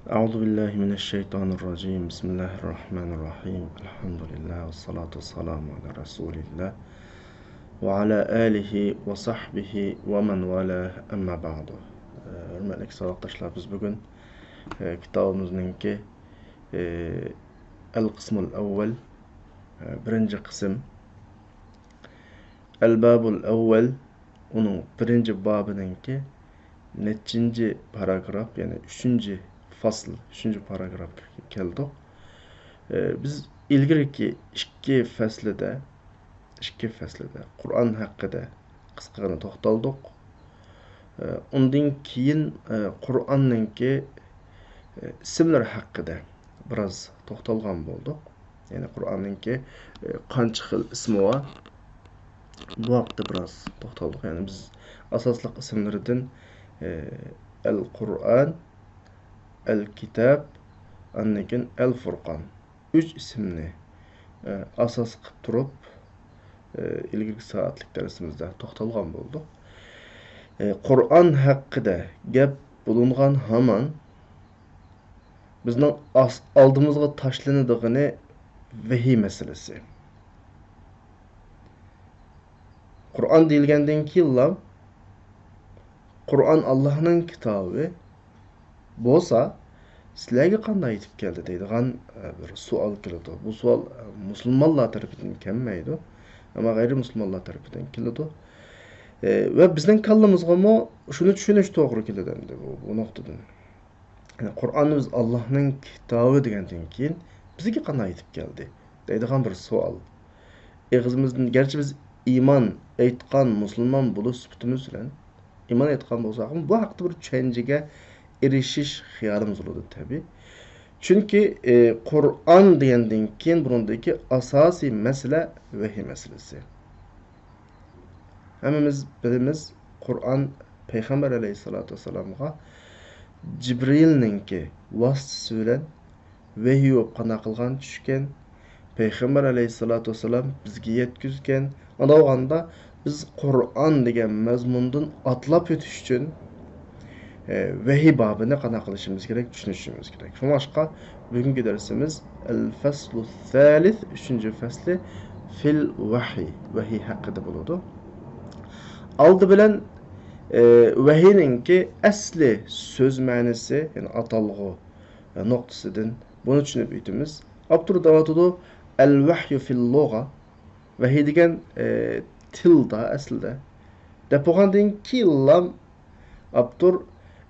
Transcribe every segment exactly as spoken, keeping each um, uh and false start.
أعوذ بالله من الشيطان الرجيم. بسم الله الرحمن الرحيم. الحمد لله والصلاة والسلام على رسول الله وعلى آله وصحبه ومن والاه، أما بعد. ھۆرمەتلىك ساۋاقداشلار، بىز بۈگۈن، ئە، كىتابىمىزنىڭكى، ئە، القسم الأول، ئە، بىرىنچى قىسىم، الباب الأول، ئۇنىڭ بىرىنچى بابىنىڭكى نەچچىنچى پاراگراف، يەنى ئۈچىنچى فەسىل، ئۈچىنچى پاراگرافقا كەلدۇق. ئە، بىز ئىلگىرىكى ئىككى فەسلىدە، ئىككى فەسلىدە قۇرئان ھەققىدە قىسقىغىنە توختالدۇق. ئە، ئۇندىن كېيىن، ئە، قۇرئاننىڭكى، ئە، ئىسىملىرى ھەققىدە بىراز توختالغان بولدۇق. يەنى قۇرئاننىڭكى، ئە، قانچە خىل ئىسمى بار، بۇ ھەقتە بىراز توختالدۇق. يەنى بىز ئاساسلىق ئىسىملىرىدىن، ئە، ئەل قۇرئان، ئەل كىتاب، ئاندىن كېيىن ئەل فۇرقان. ئۈچ ئىسىمنى، ئە، ئاساس قىلىپ تۇرۇپ، ئە، ئىلگىرىكى سائەتلىك دەرسىمىزدە توختالغان بولدۇق. ئە، قۇرئان ھەققىدە گەپ بولۇنغان ھامان، بىزنىڭ ئاس-، ئالدىمىزغا تاشلىنىدىغىنى ۋەھىي مەسىلىسى. قۇرئان دېيىلگەندىن كېيىنلا، قۇرئان ئاللاھنىڭ كىتابى بولسا، سىلەرگە قانداق يېتىپ كەلدى دەيدىغان، ئە، بىر سوئال كېلىدۇ. بۇ سوئال، ئە، مۇسۇلمانلار تەرىپىدىن كەلمەيدۇ، ئەمما غەيرىي مۇسۇلمانلار تەرىپىدىن كېلىدۇ. ئە، ۋە بىزنىڭ كاللىمىزغىمۇ شۇنى چۈشىنىش توغرا كېلىدۇ ئەمدى بۇ، بۇ نۇقتىدىن. يەنى قۇرئاننى بىز ئاللاھنىڭ كىتابى دېگەندىن كېيىن بىزگە قانداق يېتىپ كەلدى دەيدىغان بىر سوئال. ئېغىزىمىزدىن، گەرچە بىز ئىمان ئېيتقان مۇسۇلمان بولۇش سۈپىتىمىز بىلەن ئىمان ئېيتقان بولساقمۇ، بۇ ھەقتە بىر چۈشەنچىگە ئېرىشىش خىيالىمىز بولىدۇ تەبىئىي. چۈنكى، ئى، قۇرئان دېگەندىن كېيىن بۇنىڭدىكى ئاساسىي مەسىلە ۋەھىي مەسىلىسى. ھەممىمىز بىلىمىز، قۇرئان پەيغەمبەر ئەلەيھىسسالاتۇ ۋەسسالامغا جىبرىلنىڭكى ۋاسىتىسى بىلەن ۋەھىي بولۇپ قانداق قىلغان چۈشكەن، پەيغەمبەر ئەلەيھىسسالاتۇ ۋەسسالام بىزگە يەتكۈزگەن. ئانداق بولغاندا بىز قۇرئان دېگەن مەزمۇندىن ئاتلاپ ئۆتۈش ئۈچۈن، ئە، ۋەھىي بابىنى قانداق قىلىشىمىز كېرەك، چۈشىنىشىمىز كېرەك. شۇڭلاشقا بۈگۈنكى دەرسىمىز الفصل الثالث، ئۈچىنچى فەسلى، في الوحي، ۋەھىي ھەققىدە بولىدۇ. ئالدى بىلەن، ئە، ۋەھىينىڭكى ئەسلى سۆز مەنىسى، يەنى ئاتالغۇ، ئە، نۇقتىسىدىن بۇنى چۈشىنىپ ئۆتىمىز. ئاپتور دەۋاتىدۇ، الوحي في اللغة، ۋەھىي دېگەن، ئە، تىلدا ئەسلىدە، دەپ بولغاندىن كېيىنلا ئاپتور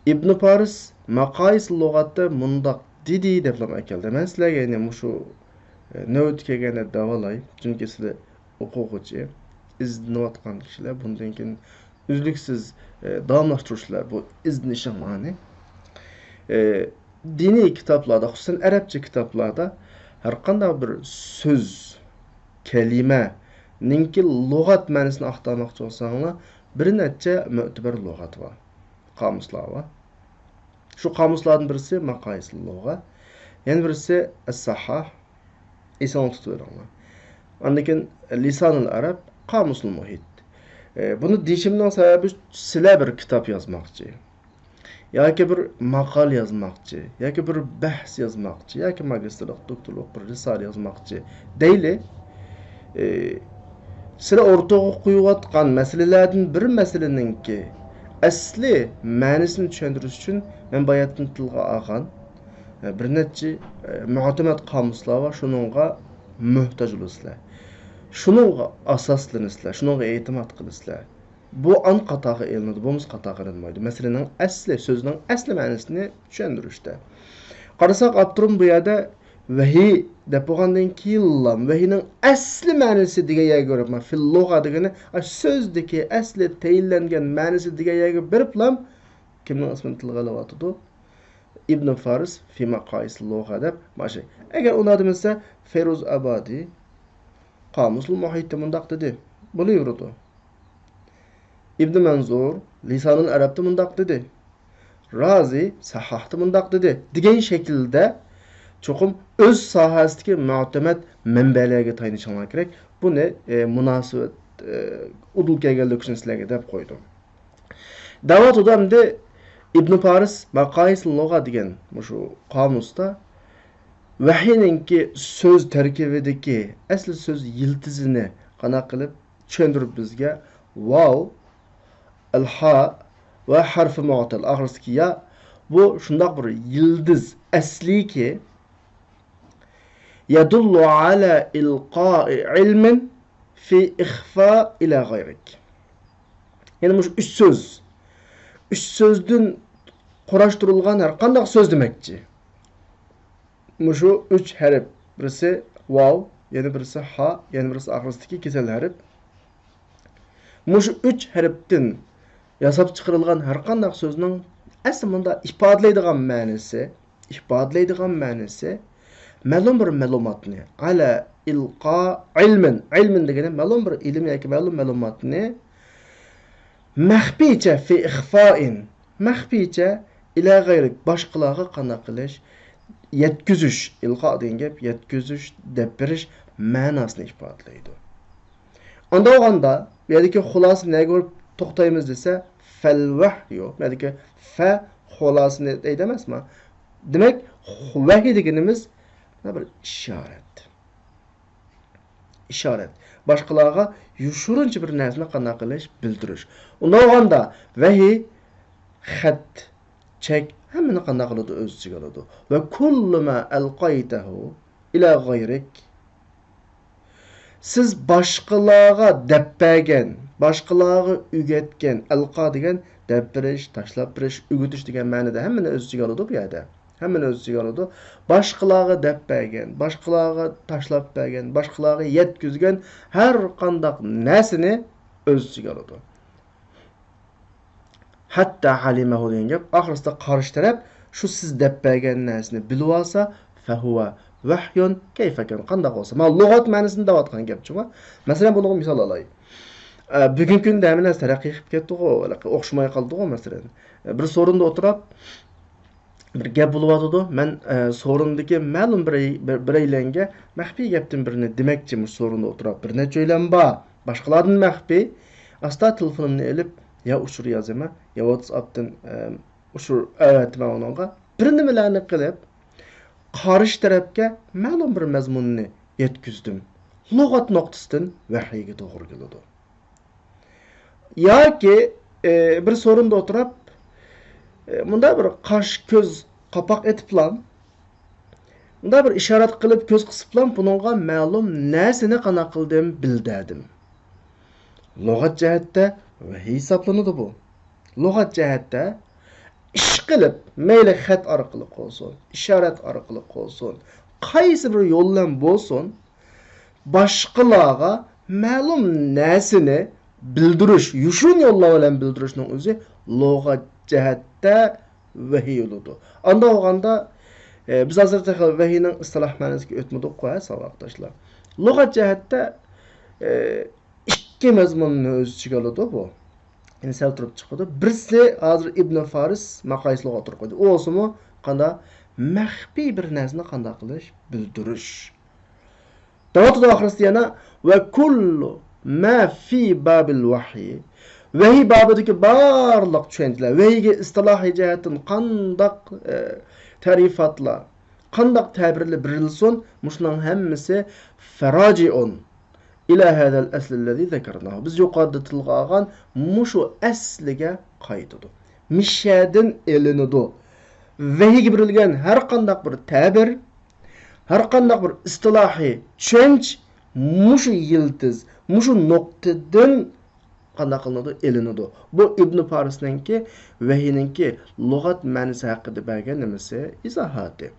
ئىبن فارس ماقايىس لۇغەتتە مۇنداق دېدى دەپلا ئەكەلدى. مەن سىلەرگە يەنە مۇشۇ، ئە، نۆۋىتى كەلگەندە دەۋالاي، چۈنكى سىلەر ئوقۇغۇچى، ئىزدىنىۋاتقان كىشىلەر، بۇندىن كېيىن ئۈزلۈكسىز، ئە، داۋاملاشتۇرۇشلار بۇ ئىزدىنىشىڭلارنى. ئە، دىنىي كىتابلاردا، خۇسۇسەن ئەرەبچە كىتابلاردا ھەرقانداق بىر سۆز، كەلىمەنىڭكى لۇغەت مەنىسىنى ئاختارماقچى بولساڭلار، بىر نەچچە مۆتىبەر لۇغەت بار، قامۇسلار بار. شۇ قامۇسلاردىن بىرسى ماقايىس لۇغە، يەنە بىرسى ئەس-سەھھاھ، ئېسىڭلاردا تۇتۇۋېلىڭلار. ئاندىن كېيىن لىسانۇل ئەرەب، قامۇسۇل مۇھىت. ئە، بۇنى دېيىشىمنىڭ سەۋەبى، سىلەر بىر كىتاب يازماقچى ياكى بىر ماقالە يازماقچى ياكى بىر بەھس يازماقچى ياكى ماگىستىرلىق، دوكتورلۇق بىر رىسالە يازماقچى دەيلى. ئى، سىلەر ئوتتۇرىغا قويۇۋاتقان مەسىلىلەردىن بىر مەسىلىنىڭكى ئەسلى مەنىسىنى چۈشەندۈرۈش ئۈچۈن مەن باياتىن تىلغا ئالغان، ئە، بىر نەچچە، ئە، مۇئتەمەد قامۇسلار بار، شۇنىڭغا موھتاج بولىسىلەر. شۇنىڭغا ئاساسلىنىسىلەر، شۇنىڭغا ئېتىماد قىلىسىلەر. بۇ ئان قاتارغا ئېلىنىدۇ، بولمىسا قاتارغا ئېلىنمايدۇ. مەسىلىنىڭ ئەسلى، سۆزنىڭ ئەسلى مەنىسىنى چۈشەندۈرۈشتە. قارىساق، ئاپتورۇم بۇ يەردە ۋەھىي دەپ بولغاندىن كېيىنلا، ۋەھىينىڭ ئەسلى مەنىسى دېگەن يەرگە بېرىپلا، في اللغة دېگىنى، ئاشۇ سۆزدىكى ئەسلى تەيىنلەنگەن مەنىسى دېگەن يەرگە بېرىپلا، كىمنىڭ ئىسمىنى تىلغا ئېلىۋاتىدۇ؟ ئىبن فارس في مقاييس اللغة دەپ، مانا شۇ. ئەگەر ئۇنداق دېمىسە، فەيرۇز ئابادى قامۇسۇل مۇھىتتا مۇنداق دېدى، بولۇۋېرىدۇ. ئىبن مەنزۇر لىسانۇل ئەرەبتە مۇنداق دېدى، رازى سەھھاھتا مۇنداق دېدى دېگەن شەكىلدە چوقۇم ئۆز ساھەسىدىكى مۇئتەمەد مەنبەلەرگە تايىنىشىڭلار كېرەك. بۇنى، ئى، مۇناسىۋەت، ئى، ئۇدۇل كەلگەنلىكى ئۈچۈن سىلەرگە دەپ قويدۇم. دەۋاتىدۇ ئەمدى، ئىبن پارىس ماقايىس لۇغە دېگەن مۇشۇ قامۇستا ۋەھىينىڭكى سۆز تەركىبىدىكى ئەسلى سۆز يىلتىزىنى قانداق قىلىپ چۈشەندۈرۈپ بىزگە، ۋاۋ، ئەلھا ۋە ھەرفى مۇئەتتەل ئاخىرىسىدىكى يا، بۇ شۇنداق بىر يىلتىز ئەسلىيكى، يەدۇللۇ ئەلە ئىلقائى ئىلمىن في إخفاء إلى غيرك. يەنى مۇشۇ ئۈچ سۆز، ئۈچ سۆزدىن قۇراشتۇرۇلغان ھەر قانداق سۆز دېمەكچى. مۇشۇ ئۈچ ھەرپ، بىرسى ۋاۋ، يەنە بىرسى ھا، يەنە بىرسى ئاخىرىسىدىكى كېسەل ھەرپ. مۇشۇ ئۈچ ھەرپتىن ياساپ چىقىرىلغان ھەر قانداق سۆزنىڭ ئەسلى مۇندا ئىپادىلەيدىغان مەنىسى، ئىپادىلەيدىغان مەنىسى مەلۇم بىر مەلۇماتنى، ئەلە ئىلقا ئىلمىن، ئىلمىن دېگىنى مەلۇم بىر ئىلىم ياكى مەلۇم مەلۇماتنى مەخپىيچە، في إخفاء، مەخپىيچە، إلى غيرك، باشقىلارغا قانداق قىلىش، يەتكۈزۈش، ئىلقا دېگەن گەپ يەتكۈزۈش، دەپ بېرىش مەناسىنى ئىپادىلەيدۇ. ئانداق بولغاندا، بۇ يەردىكى خۇلاسە نەگە بېرىپ توختايمىز دېسە، فەلۋەھيۇ، بۇ يەردىكى فە خۇلاسىنى دەيدۇ ئەمەسمۇ؟ دېمەك، ۋەھىي دېگىنىمىز بىر ئىشارەت. ئىشارەت. باشقىلارغا يوشۇرۇنچە بىر نەرسىنى قانداق قىلىش، بىلدۈرۈش. ئۇنداق بولغاندا، ۋەھىي خەت، چەك، ھەممىنى قانداق قىلىدۇ، ئۆز ئىچىگە ئالىدۇ. ۋە كۇللۇ ما ئەلقەيتەھۇ ئىلە غەيرىك. سىز باشقىلارغا دەپ بەرگەن، باشقىلارغا ئۆگەتكەن، ئەلقا دېگەن دەپ بېرىش، تاشلاپ بېرىش، ئۆگىتىش دېگەن مەنىدە ھەممىنى ئۆز ئىچىگە ئالىدۇ بۇ يەردە. ھەممىنى ئۆز ئىچىگە ئالىدۇ. باشقىلارغا دەپ بەرگەن، باشقىلارغا تاشلاپ بەرگەن، باشقىلارغا يەتكۈزگەن ھەر قانداق نەرسىنى ئۆز ئىچىگە ئالىدۇ. ھەتتا ئەلىمەھۇ دېگەن گەپ، ئاخىرسىدا قارشى تەرەپ شۇ سىز دەپ بەرگەن نەرسىنى بىلىۋالسا، فەھۇۋە ۋەھيۇن كەيفەكەن، قانداق بولسا. مانا لۇغەت مەنىسىنى دەۋاتقان گەپ جۇمۇ. مەسىلەن، بۇنىڭغا مىسال ئالاي. ئە، بۈگۈنكى كۈندە ھەممە نەرسە تەرەققىي قىلىپ كەتتىغۇ، ئوخشىماي قالدىغۇ، مەسىلەن. ئە، بىر سورۇندا ئولتۇراپ، بىر گەپ بولۇۋاتىدۇ. مەن، ئە، سورۇندىكى مەلۇم بىر، بىر، بىرەيلەنگە مەخپىي گەپتىن بىرنى دېمەكچى، مۇشۇ سورۇندا ئولتۇراپ بىر نەچچە ئۆيلەن بار. باشقىلاردىن مەخپىي. ئاستا تېلېفونۇمنى ئېلىپ، يا ئۇچۇر يازىمەن، يا ۋاتساپتىن، ئە، ئۇچۇر ئەۋەتىمەن ئۇنىڭغا. بىر نېمىلەرنى قىلىپ، قارشى تەرەپكە مەلۇم بىر مەزمۇننى يەتكۈزدۈم. لۇغەت نۇقتىسىدىن ۋەھىيگە توغرا كېلىدۇ. ياكى، ئى، بىر سورۇندا ئولتۇراپ، ئى، مۇنداق بىر قاش، كۆز، قاپاق ئېتىپلا، مۇنداق بىر ئىشارەت قىلىپ، كۆز قىسىپلا، بۇنىڭغا مەلۇم نەرسىنى قانداق قىلدىم، بىلدۈردۈم. لۇغەت جەھەتتە ۋەھىي ھېسابلىنىدۇ بۇ. لۇغەت جەھەتتە ئىشقىلىپ، مەيلى خەت ئارقىلىق بولسۇن، ئىشارەت ئارقىلىق بولسۇن، قايسى بىر يول بىلەن بولسۇن، باشقىلارغا مەلۇم نەرسىنى بىلدۈرۈش، يوشۇرۇن يوللار بىلەن بىلدۈرۈشنىڭ ئۆزى لۇغەت جەھەتتە ۋەھىي بولىدۇ. ئانداق بولغاندا، ئە، بىز ھازىر تېخى ۋەھىينىڭ ئىستىلاھ مەنىسىگە ئۆتمىدۇققۇ، ھە، ساۋاقداشلار. لۇغەت جەھەتتە، ئە، ئىككى مەزمۇننى ئۆز ئىچىگە ئالىدۇ بۇ. يەنى سەل تۇرۇپ چىقىدۇ. بىرسى ھازىر ئىبن فارىس ماقايىسىغا ئوتتۇرىغا قويدى. ئۇ بولسىمۇ قانداق؟ مەخپىي بىر نەرسىنى قانداق قىلىش؟ بىلدۈرۈش. دەۋاتىدۇ ئاخىرسىدا يەنە، ۋە كۇللۇ ما فى بابىل ۋەھيى. ۋەھىي بابىدىكى بارلىق چۈشەنچىلەر، ۋەھىيگە ئىستىلاھىي جەھەتتىن قانداق، ئە، تەرىپاتلار، قانداق تەبىرلەر بېرىلسۇن، مۇشۇنىڭ ھەممىسى فەراجىئۇن ئىلە ھەزەل ئەسلىللەزى زەكەرناھۇ. بىز يۇقىرىدا تىلغا ئالغان مۇشۇ ئەسلىگە قايتىدۇ. مىشەدىن ئېلىنىدۇ. ۋەھىيگە بېرىلگەن ھەر قانداق بىر تەبىر، ھەر قانداق بىر ئىستىلاھىي چۈشەنچە مۇشۇ يىلتىز، مۇشۇ نۇقتىدىن قانداق قىلىنىدۇ؟ ئېلىنىدۇ. بۇ ئىبن پارىسنىڭكى ۋەھىينىڭكى لۇغەت مەنىسى ھەققىدە بەرگەن نېمىسى؟ ئىزاھاتى.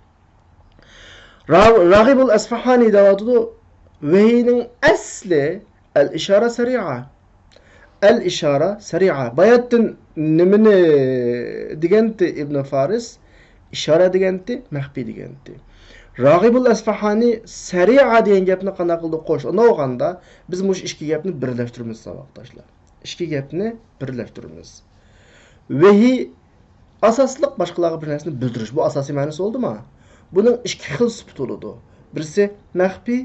را-، راغىبۇل ئەسفاھانى دەۋاتىدۇ، ۋەھىينىڭ ئەسلى ئەل ئىشارە سەرىئە. ئەل ئىشارە سەرىئە. باياتتىن نېمىنى دېگەنتى ئىبن فارىس؟ ئىشارە دېگەنتى، مەخپىي دېگەنتى. راغىبۇل ئەسفاھانى سەرىئە دېگەن گەپنى قانداق قىلدى؟ قوش. ئۇنداق بولغاندا، بىز مۇشۇ ئىككى گەپنى بىرلەشتۈرىمىز، ساۋاقداشلار. ئىككى گەپنى بىرلەشتۈرىمىز. ۋەھىي ئاساسلىق باشقىلارغا بىر نەرسىنى بىلدۈرۈش. بۇ ئاساسىي مەنىسى بولدىما؟ بۇنىڭ ئىككى خىل سۈپىتى بولىدۇ. بىرسى مەخپىي،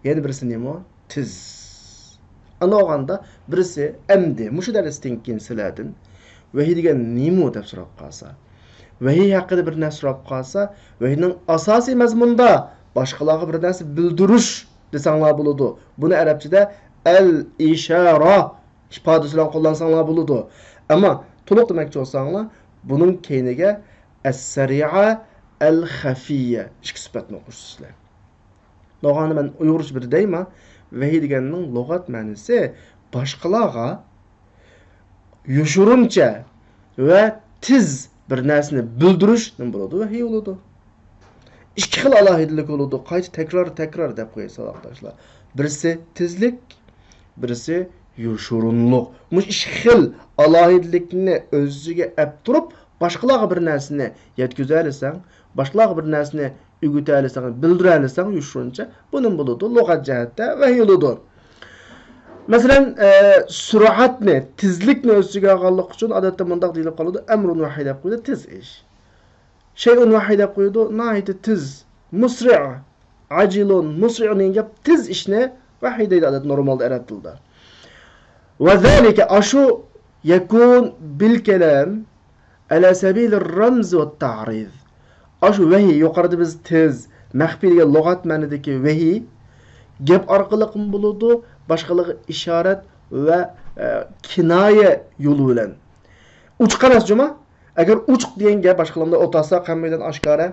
يەنە بىرسى نېمە؟ تېز. ئانداق بولغاندا بىرسى ئەمدى مۇشۇ دەرستىن كېيىن سىلەردىن ۋەھىي دېگەن نېمە دەپ سوراپ قالسا، ۋەھىي ھەققىدە بىر نەرسە سوراپ قالسا، ۋەھىينىڭ ئاساسىي مەزمۇندا باشقىلارغا بىر نەرسە بىلدۈرۈش دېسەڭلار بولىدۇ. بۇنى ئەرەبچىدە ئەل ئىشارە ئىپادىسى بىلەن قوللانساڭلار بولىدۇ. ئەمما تولۇق دېمەكچى بولساڭلار، بۇنىڭ كەينىگە ئەسسەرىئە ئەل خەفىيە ئىككى سۈپەتنى ئوقۇرسىزلەر. نوغانى مەن ئۇيغۇرچە بىر دەيما، ۋەھىي دېگەننىڭ لۇغەت مەنىسى باشقىلارغا يوشۇرۇنچە ۋە تېز بىر نەرسىنى بىلدۈرۈش نېمە بولىدۇ؟ ۋەھىي بولىدۇ. ئىككى خىل ئالاھىدىلىك بولىدۇ. قايتا تەكرار، تەكرار دەپ قوياي ساۋاقداشلار. بىرسى تېزلىك، بىرسى يوشۇرۇنلۇق. مۇشۇ ئىككى خىل ئالاھىدىلىكنى ئۆز ئىچىگە ئەپ تۇرۇپ، باشقىلارغا بىر نەرسىنى يەتكۈزەلىسەڭ، باشقىلارغا بىر نەرسىنى ئۆگىتەلىسەڭ، بىلدۈرەلىسەڭ يوشۇرۇنچە، بۇ نېمە بولىدۇ؟ لۇغەت جەھەتتە ۋەھىي بولىدۇ. مەسىلەن، ئە، سۈرئەتنى، تېزلىكنى ئۆز ئىچىگە ئالغانلىقى ئۈچۈن ئادەتتە مۇنداق دېيىلىپ قالىدۇ، ئەمرۇن ۋەھىي دەپ قويىدۇ، تېز ئىش. شەيئۇن ۋەھىي دەپ قويىدۇ، ناھايىتى تېز. مۇسرىئ، ئاجىلۇن، مۇسرىئ دېگەن گەپ تېز ئىشنى ۋەھىي دەيدۇ ئادەتتە نورمالدا ئەرەب تىلىدا. ۋە زالىكە، ئاشۇ يەكۇن بىل كەلام ئەلە سەبىلىر رەمز ۋە تەئرىز. ئاشۇ ۋەھىي، يۇقىرىدا بىز تېز، مەخپىي دېگەن لۇغەت مەنىدىكى ۋەھىي، گەپ ئارقىلىقمۇ بولىدۇ، باشقىلارغا ئىشارەت ۋە، ئە، كىنايە يولى بىلەن. ئوچۇق ئەمەس جۇما. ئەگەر ئوچۇق دېگەن گەپ باشقىلاردا ئوتاسا ھەممەيلەن ئاشكارا،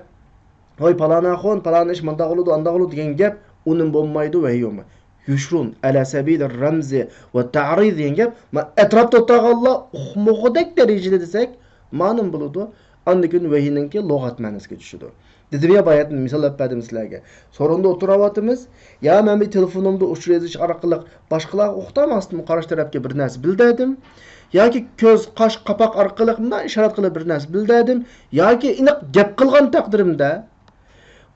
ھوي، پالان ئاخۇن، پالان ئىش مۇنداق بولىدۇ، ئانداق بولىدۇ دېگەن گەپ ئۇنىمۇ بولمايدۇ، ۋەھىي بولمايدۇ. يۇشرۇن ئەلە سەبىلىر رەمزى ۋە تەئرىز دېگەن گەپ، ما ئەتراپتا ئولتۇرغانلار ئۇقمىغۇدەك دەرىجىدە دېسەك، مانىم بولىدۇ. ئاندىن كېيىن ۋەھىينىڭكى لۇغەت مەنىسىگە چۈشىدۇ. دېدىم يا، باياتىن مىسال ئېلىپ بەردىم سىلەرگە. سورۇندا ئولتۇرۇۋاتىمىز. يا مەن بىر تېلېفونۇمدا ئۇچۇر يېزىش ئارقىلىق باشقىلارغا ئۇقتۇرماستىن قارشى تەرەپكە بىر نەرسە بىلدۈردۈم. ياكى كۆز، قاش، قاپاق ئارقىلىق مۇنداق ئىشارەت قىلىپ بىر نەرسە بىلدۈردۈم. ياكى ئېنىق گەپ قىلغان تەقدىرىمدە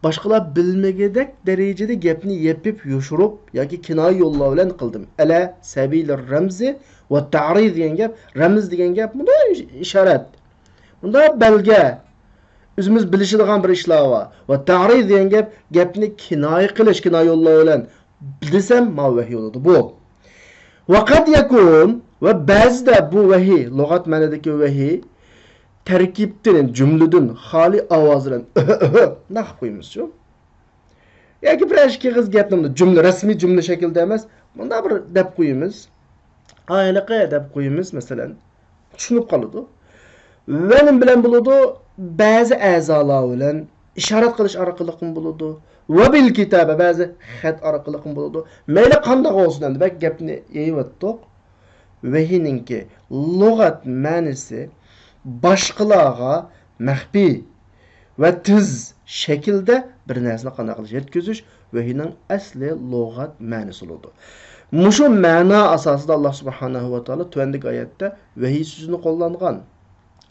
باشقىلار بىلمىگۈدەك دەرىجىدە گەپنى يېپىپ، يوشۇرۇپ ياكى كىنايە يوللار بىلەن قىلدىم. ئەلە سەبىلىر رەمزى ۋە تەئرىز دېگەن گەپ، رەمز دېگەن گەپ، مۇنداق ئىش-، ئىشارەت. مۇنداق بەلگە. ئۆزىمىز بىلىشىدىغان بىر ئىشلار بار. ۋە تەئرىز دېگەن گەپ، گەپنى كىنايە قىلىش، كىنايە يوللار بىلەن دېسەم، ما ۋەھىي بولىدۇ. بۇ. ۋە قەد يەكۇن، ۋە بەزىدە بۇ ۋەھىي، لۇغەت مەنىدىكى ۋەھىي، تەركىبتىن، جۈملىدىن خالىي ئاۋاز بىلەن ئۆھۆ، ئۆھۆ، مۇنداق قىلىپ قويىمىزچۇ. ياكى بىرەر ئىككى ئېغىز گەپنى جۈملە، رەسمىي جۈملە شەكلىدە ئەمەس، مۇنداق بىر دەپ قويىمىز. ھە، ھېلىقى دەپ قويىمىز، مەسىلەن. چۈشىنىپ قالىدۇ. ۋە نېمە بىلەن بولىدۇ؟ بەزى ئەزالار بىلەن ئىشارەت قىلىش ئارقىلىقمۇ بولىدۇ. ۋە بىل كىتابە، بەزى خەت ئارقىلىقمۇ بولىدۇ. مەيلى قانداق بولسۇن، ئەمدى بەك گەپنى يېيىۋەتتۇق. ۋەھىينىڭكى لۇغەت مەنىسى باشقىلارغا مەخپىي ۋە تېز شەكىلدە بىر نەرسىنى قانداق قىلىش، يەتكۈزۈش ۋەھىينىڭ ئەسلى لۇغەت مەنىسى بولىدۇ. مۇشۇ مەنا ئاساسىدا ئاللا سۇبھانەھۇ ۋە تائالا تۆۋەندىكى ئايەتتە ۋەھىي سۆزىنى قوللانغان.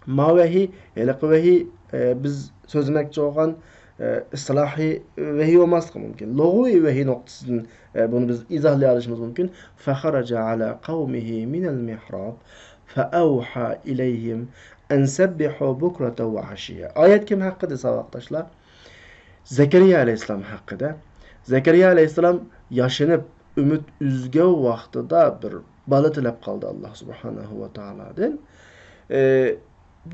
ما ۋەھىي، ھېلىقى ۋەھىي، ئە، بىز سۆزلىمەكچى بولغان، ئە، ئىستىلاھىي ۋەھىي بولماسلىقى مۇمكىن. لۇغىۋىي ۋەھىي نۇقتىسىدىن، ئە، بۇنى بىز ئىزاھلىيالىشىمىز مۇمكىن. فخرج على قومه من المحراب فأوحى إليهم أن سبحوا بكرة وعشيا. ئايەت كىم ھەققىدە، ساۋاقداشلار؟ زەكەرىيا ئەلەيھىسسالام ھەققىدە. زەكەرىيا ئەلەيھىسسالام ياشىنىپ، ئۈمىد ئۈزگەن ۋاقتىدا بىر بالا تىلەپ قالدى ئاللا سۇبھانەھۇ ۋە تائالادىن. ئى،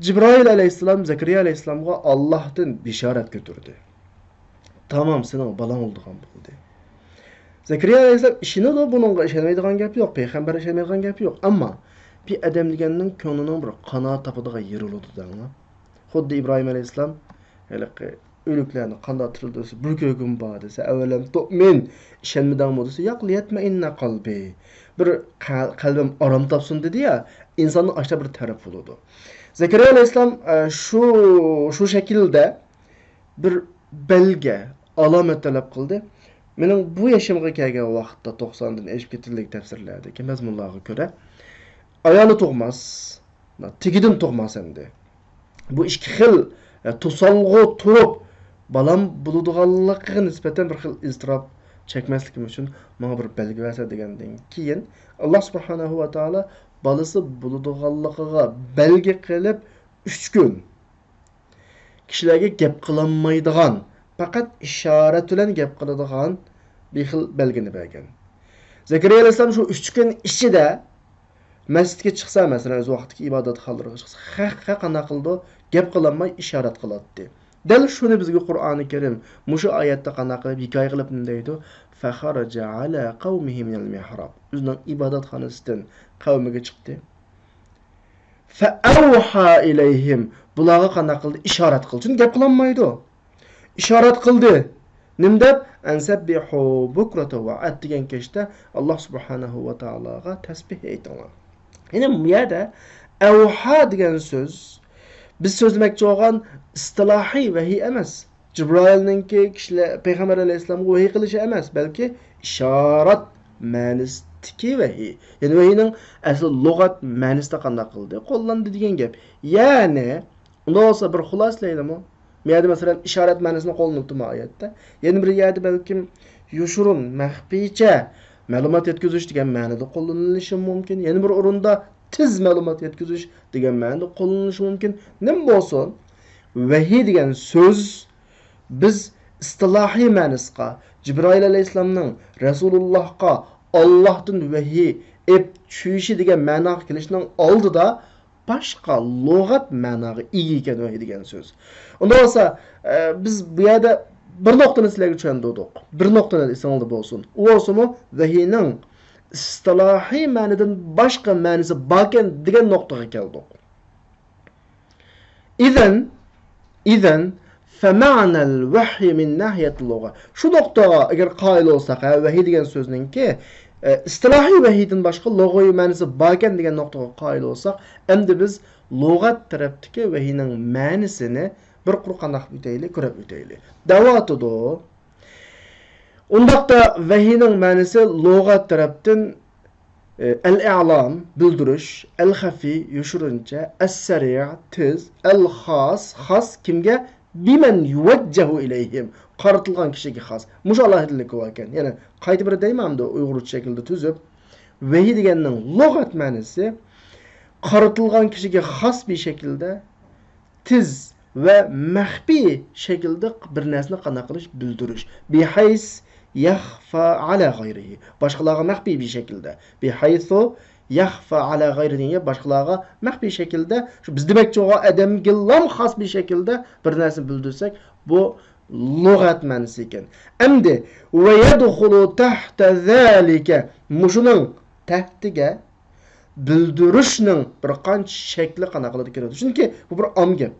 جىبرائىل ئەلەيھىسسالام زەكەرىيا ئەلەيھىسسالامغا ئاللاھتىن بېشارەت كۆتۈردى. تامام، سېنىڭ بالاڭ بولىدىغان بولدى. زەكەرىيا ئەلەيھىسسالام ئىشىنىدۇ، بۇنىڭغا ئىشەنمەيدىغان گەپ يوق، پەيغەمبەر ئىشەنمەيدىغان گەپ يوق. ئەمما بىر ئادەم دېگەننىڭ كۆڭلىنىڭ بىر قانائەت تاپىدىغان يېرى بولىدۇ دەڭلار. خۇددى ئىبراھىم ئەلەيھىسسالام ھېلىقى ئۆلۈكلەرنى قانداق تىرىلدۈرسە، بىر كۆرگۈم بار دېسە، ئەۋەلەم تۇئمىن، ئىشەنمىدىڭمۇ دېسە، ياق، لىيەتمەئىننە قەلبى، بىر قە-، قەلبىم ئارام تاپسۇن دېدى يا، ئىنساننىڭ ئاشۇنداق بىر تەرىپى بولىدۇ. زەكەرىيا ئەلەيھىسسالام، ئە، شۇ، شۇ شەكىلدە بىر بەلگە، ئالامەت تەلەپ قىلدى. مېنىڭ بۇ يېشىمغا كەلگەن ۋاقىتتا، توقساندىن ئېشىپ كېتىلدىكى تەپسىرلەردىكى مەزمۇنلارغا كۆرە، ئايالى تۇغماس، تېگىدىن تۇغماس ئەمدى. بۇ ئىككى خىل، ئە، توسالغۇ تۇرۇپ، بالام بولىدىغانلىقىغا نىسبەتەن بىر خىل ئىزتىراپ چەكمەسلىكىم ئۈچۈن ماڭا بىر بەلگە بەرسە دېگەندىن كېيىن، ئاللا سۇبھانەھۇ ۋە تائالا بالىسى بولىدىغانلىقىغا بەلگە قىلىپ، ئۈچ كۈن كىشىلەرگە گەپ قىلالمايدىغان، پەقەت ئىشارەت بىلەن گەپ قىلىدىغان بىر خىل بەلگىنى بەرگەن. زەكەرىيا ئەلەيھىسسالام شۇ ئۈچ كۈن ئىچىدە مەسچىتكە چىقسا، مەسىلەن، ئۆز ۋاقتىدىكى ئىبادەتخانىلىرىغا چىقسا، خەققە قانداق قىلىدۇ؟ گەپ قىلالماي ئىشارەت قىلاتتى. دەل شۇنى بىزگە قۇرئانى كەرىم مۇشۇ ئايەتتە قانداق قىلىپ ھېكايە قىلىپ نېمە دەيدۇ؟ فخرج على قومه من المحراب. ئۆزىنىڭ ئىبادەتخانىسىدىن قەۋمىگە چىقتى. فأوحى إليهم. بۇلارغا قانداق قىلدى؟ ئىشارەت قىلدى. چۈنكى گەپ قىلالمايدۇ. ئىشارەت قىلدى. نېمە دەپ؟ أن سبحوا بكرة وعشيا. ئەتىگەن كەچتە ئاللا سۇبھانەھۇ ۋە تائالاغا تەسبىھ ئېيتىڭلار. يەنى بۇ يەردە ئەۋھا دېگەن سۆز بىز سۆزلىمەكچى بولغان ئىستىلاھىي ۋەھىي ئەمەس. جىبرائىلنىڭكى كىشىلەر، پەيغەمبەر ئەلەيھىسسالامغا ۋەھىي قىلىشى ئەمەس، بەلكى ئىشارەت مەنىسىدىكى ۋەھىي. يەنى ۋەھىينىڭ ئەسلى لۇغەت مەنىسىدە قانداق قىلدى؟ قوللاندى دېگەن گەپ. يەنى، ئۇنداق بولسا بىر خۇلاسىلەيلىمۇ؟ بۇ يەردە، مەسىلەن، ئىشارەت مەنىسىنى قوللىنىپتۇ ما ئايەتتە. يەنە بىر يەردە بەلكىم يوشۇرۇن، مەخپىيچە مەلۇمات يەتكۈزۈش دېگەن مەنىدە قوللىنىلىشى مۇمكىن. يەنە بىر ئورۇندا تېز مەلۇمات يەتكۈزۈش دېگەن مەنىدە قوللىنىلىشى مۇمكىن. نېمە بولسۇن، ۋەھىي دېگەن سۆز بىز ئىستىلاھىي مەنىسىغا، جىبرائىل ئەلەيھىسسالامنىڭ رەسۇلۇللاھقا ئاللاھتىن ۋەھىي ئېلىپ چۈشۈشى دېگەن مەناغا كېلىشنىڭ ئالدىدا باشقا لۇغەت مەناغا ئىگە ئىكەن ۋەھىي دېگەن سۆز. ئۇنداق بولسا، ئە، بىز بۇ يەردە بىر نۇقتىنى سىلەرگە چۈشەندۈردۇق. بىر نۇقتىنى ئېسىڭلاردا بولسۇن. ئۇ بولسىمۇ ۋەھىينىڭ ئىستىلاھىي مەنىدىن باشقا مەنىسى باركەن دېگەن نۇقتىغا كەلدۇق. إذن، إذن فمعنى الوحي من ناحية اللغة. شۇ نۇقتىغا ئەگەر قايىل بولساق، ھە، ۋەھىي دېگەن سۆزنىڭكى، ئە، ئىستىلاھىي ۋەھىيدىن باشقا لۇغىۋى مەنىسى باركەن دېگەن نۇقتىغا قايىل بولساق، ئەمدى بىز لۇغەت تەرەپتىكى ۋەھىينىڭ مەنىسىنى بىر قۇر قانداق ئۆتەيلى، كۆرۈپ ئۆتەيلى. دەۋاتىدۇ. ئۇنداقتا ۋەھىينىڭ مەنىسى لۇغەت تەرەپتىن، ئە، ئەل-ئەلام، بىلدۈرۈش، ئەل-خەفىي، يوشۇرۇنچە، ئەس-سەرىئ، تېز، ئەل-خاس، خاس، كىمگە؟ بىمەن يۇۋەججەھۇ ئىلەيھىم، قارىتىلغان كىشىگە خاس. مۇشۇ ئالاھىدىلىكى باركەن. يەنى قايتا بىر دەيمەن ئەمدى ئۇيغۇرچە شەكىلدە تۈزۈپ، ۋەھىي دېگەننىڭ لۇغەت مەنىسى قارىتىلغان كىشىگە خاس بىر شەكىلدە، تېز ۋە مەخپىي شەكىلدە بىر نەرسىنى قانداق قىلىش، بىلدۈرۈش. بىھەيس يەخفا ئەلا غەيرىھى. باشقىلارغا مەخپىي بىر شەكىلدە. بىھەيسۇ يەخفا ئەلا غەيرىھى دېگەن گەپ باشقىلارغا مەخپىي شەكىلدە، شۇ بىز دېمەكچى بولغان ئادەمگىلا خاس بىر شەكىلدە بىر نەرسىنى بىلدۈرسەك، بۇ لۇغەت مەنىسى ئىكەن. ئەمدى ۋە يەدخۇلۇ تەھتە زالىكە، مۇشۇنىڭ تەھتىگە بىلدۈرۈشنىڭ بىر قانچە شەكلى قانداق قىلىدۇ كىرىدۇ. چۈنكى بۇ بىر ئام گەپ.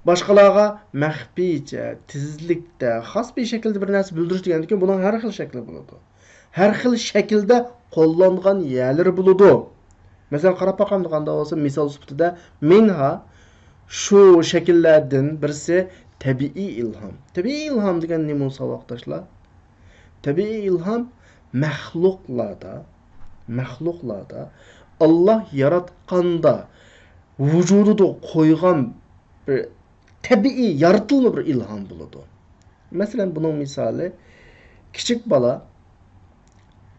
باشقىلارغا مەخپىيچە، تېزلىكتە، خاس بىر شەكىلدە بىر نەرسە بىلدۈرۈش دېگەندىكىن بۇنىڭ ھەر خىل شەكلى بولىدۇ. ھەر خىل شەكىلدە قوللانغان يەرلىرى بولىدۇ. مەسىلەن، قاراپ باقامدۇ قانداق بولسا، مىسال سۈپىتىدە، مىنھا، شۇ شەكىللەردىن بىرسى تەبىئىي ئىلھام. تەبىئىي ئىلھام دېگەن نېمە بولسا، ساۋاقداشلار؟ تەبىئىي ئىلھام مەخلۇقلاردا، مەخلۇقلاردا ئاللا ياراتقاندا ۋۇجۇدىدا قويغان بىر تەبىئىي يارىتىلما بىر ئىلھام بولىدۇ. مەسىلەن، بۇنىڭ مىسالى، كىچىك بالا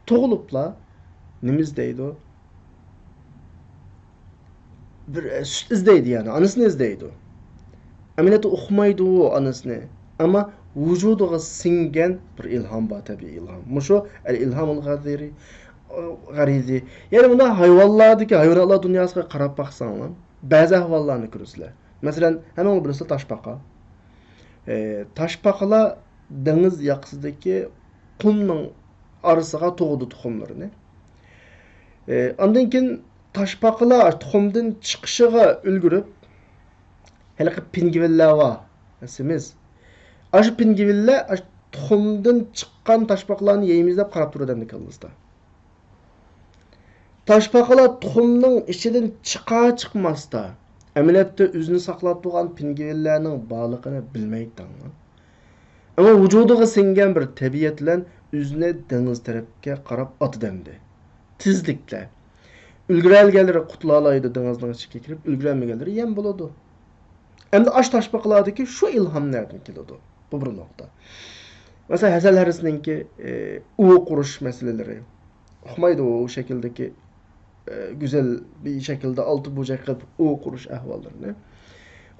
تۇغۇلۇپلا نېمە ئىزدەيدۇ؟ بىر، ئە، سۈت ئىزدەيدۇ، يەنى ئانىسىنى ئىزدەيدۇ. ئەمەلىيەتتە ئۇقمايدۇ ئۇ ئانىسىنى. ئەمما ۋۇجۇدىغا سىڭگەن بىر ئىلھام بار، تەبىئىي ئىلھام. مۇشۇ ئەل ئىلھامۇل غەزىرى، غەرىزى. يەنى بۇنداق ھايۋانلاردىكى، ھايۋاناتلار دۇنياسىغا قاراپ باقساڭلار، بەزى ئەھۋاللارنى كۆرىسىلەر. مەسىلەن، ھەممىڭلار بىلىسىلەر تاشپاقا. ئى، تاشپاقىلار دېڭىز ياقىسىدىكى قۇمنىڭ ئارىسىغا تۇغىدۇ تۇخۇملىرىنى. ئى، ئاندىن كېيىن تاشپاقىلار تۇخۇمدىن چىقىشىغا ئۈلگۈرۈپ، ھېلىقى پىنگۋىنلەر بار، سېمىز. ئاشۇ پىنگۋىنلەر ئاشۇ تۇخۇمدىن چىققان تاشپاقىلارنى يەيمىز دەپ قاراپ تۇرىدۇ ئەمدى كاللىسىدا. تاشپاقىلار تۇخۇمنىڭ ئىچىدىن چىقار چىقماستا، ئەمەلىيەتتە ئۆزىنى ساقلاپ تۇرغان پىنگۋىنلەرنىڭ بارلىقىنى بىلمەيتتى. ئەمما ۋۇجۇدىغا سىڭگەن بىر تەبىئەت بىلەن ئۆزىنى دېڭىز تەرەپكە قاراپ ئاتىدەمدى. تېزلىكتە. ئۈلگۈرەلىگەنلىرى قۇتۇلالايدۇ، دېڭىزنىڭ ئىچىگە كىرىپ، ئۈلگۈرەلمىگەنلىرى يەم بولىدۇ. ئەمدى ئاش تاشپاقىلاردىكى شۇ ئىلھام نەدىن كېلىدۇ؟ بۇ بىر نۇقتا. مەسىلەن، ھەسەل ھەرىسىنىڭكى، ئى، ئۇۋا قۇرۇش مەسىلىلىرى. ئۇقمايدۇ ئۇ شەكىلدىكى، ئى، گۈزەل بىر شەكىلدە ئالتە بۇرجەك قىلىپ ئۇۋا قۇرۇش ئەھۋاللىرىنى.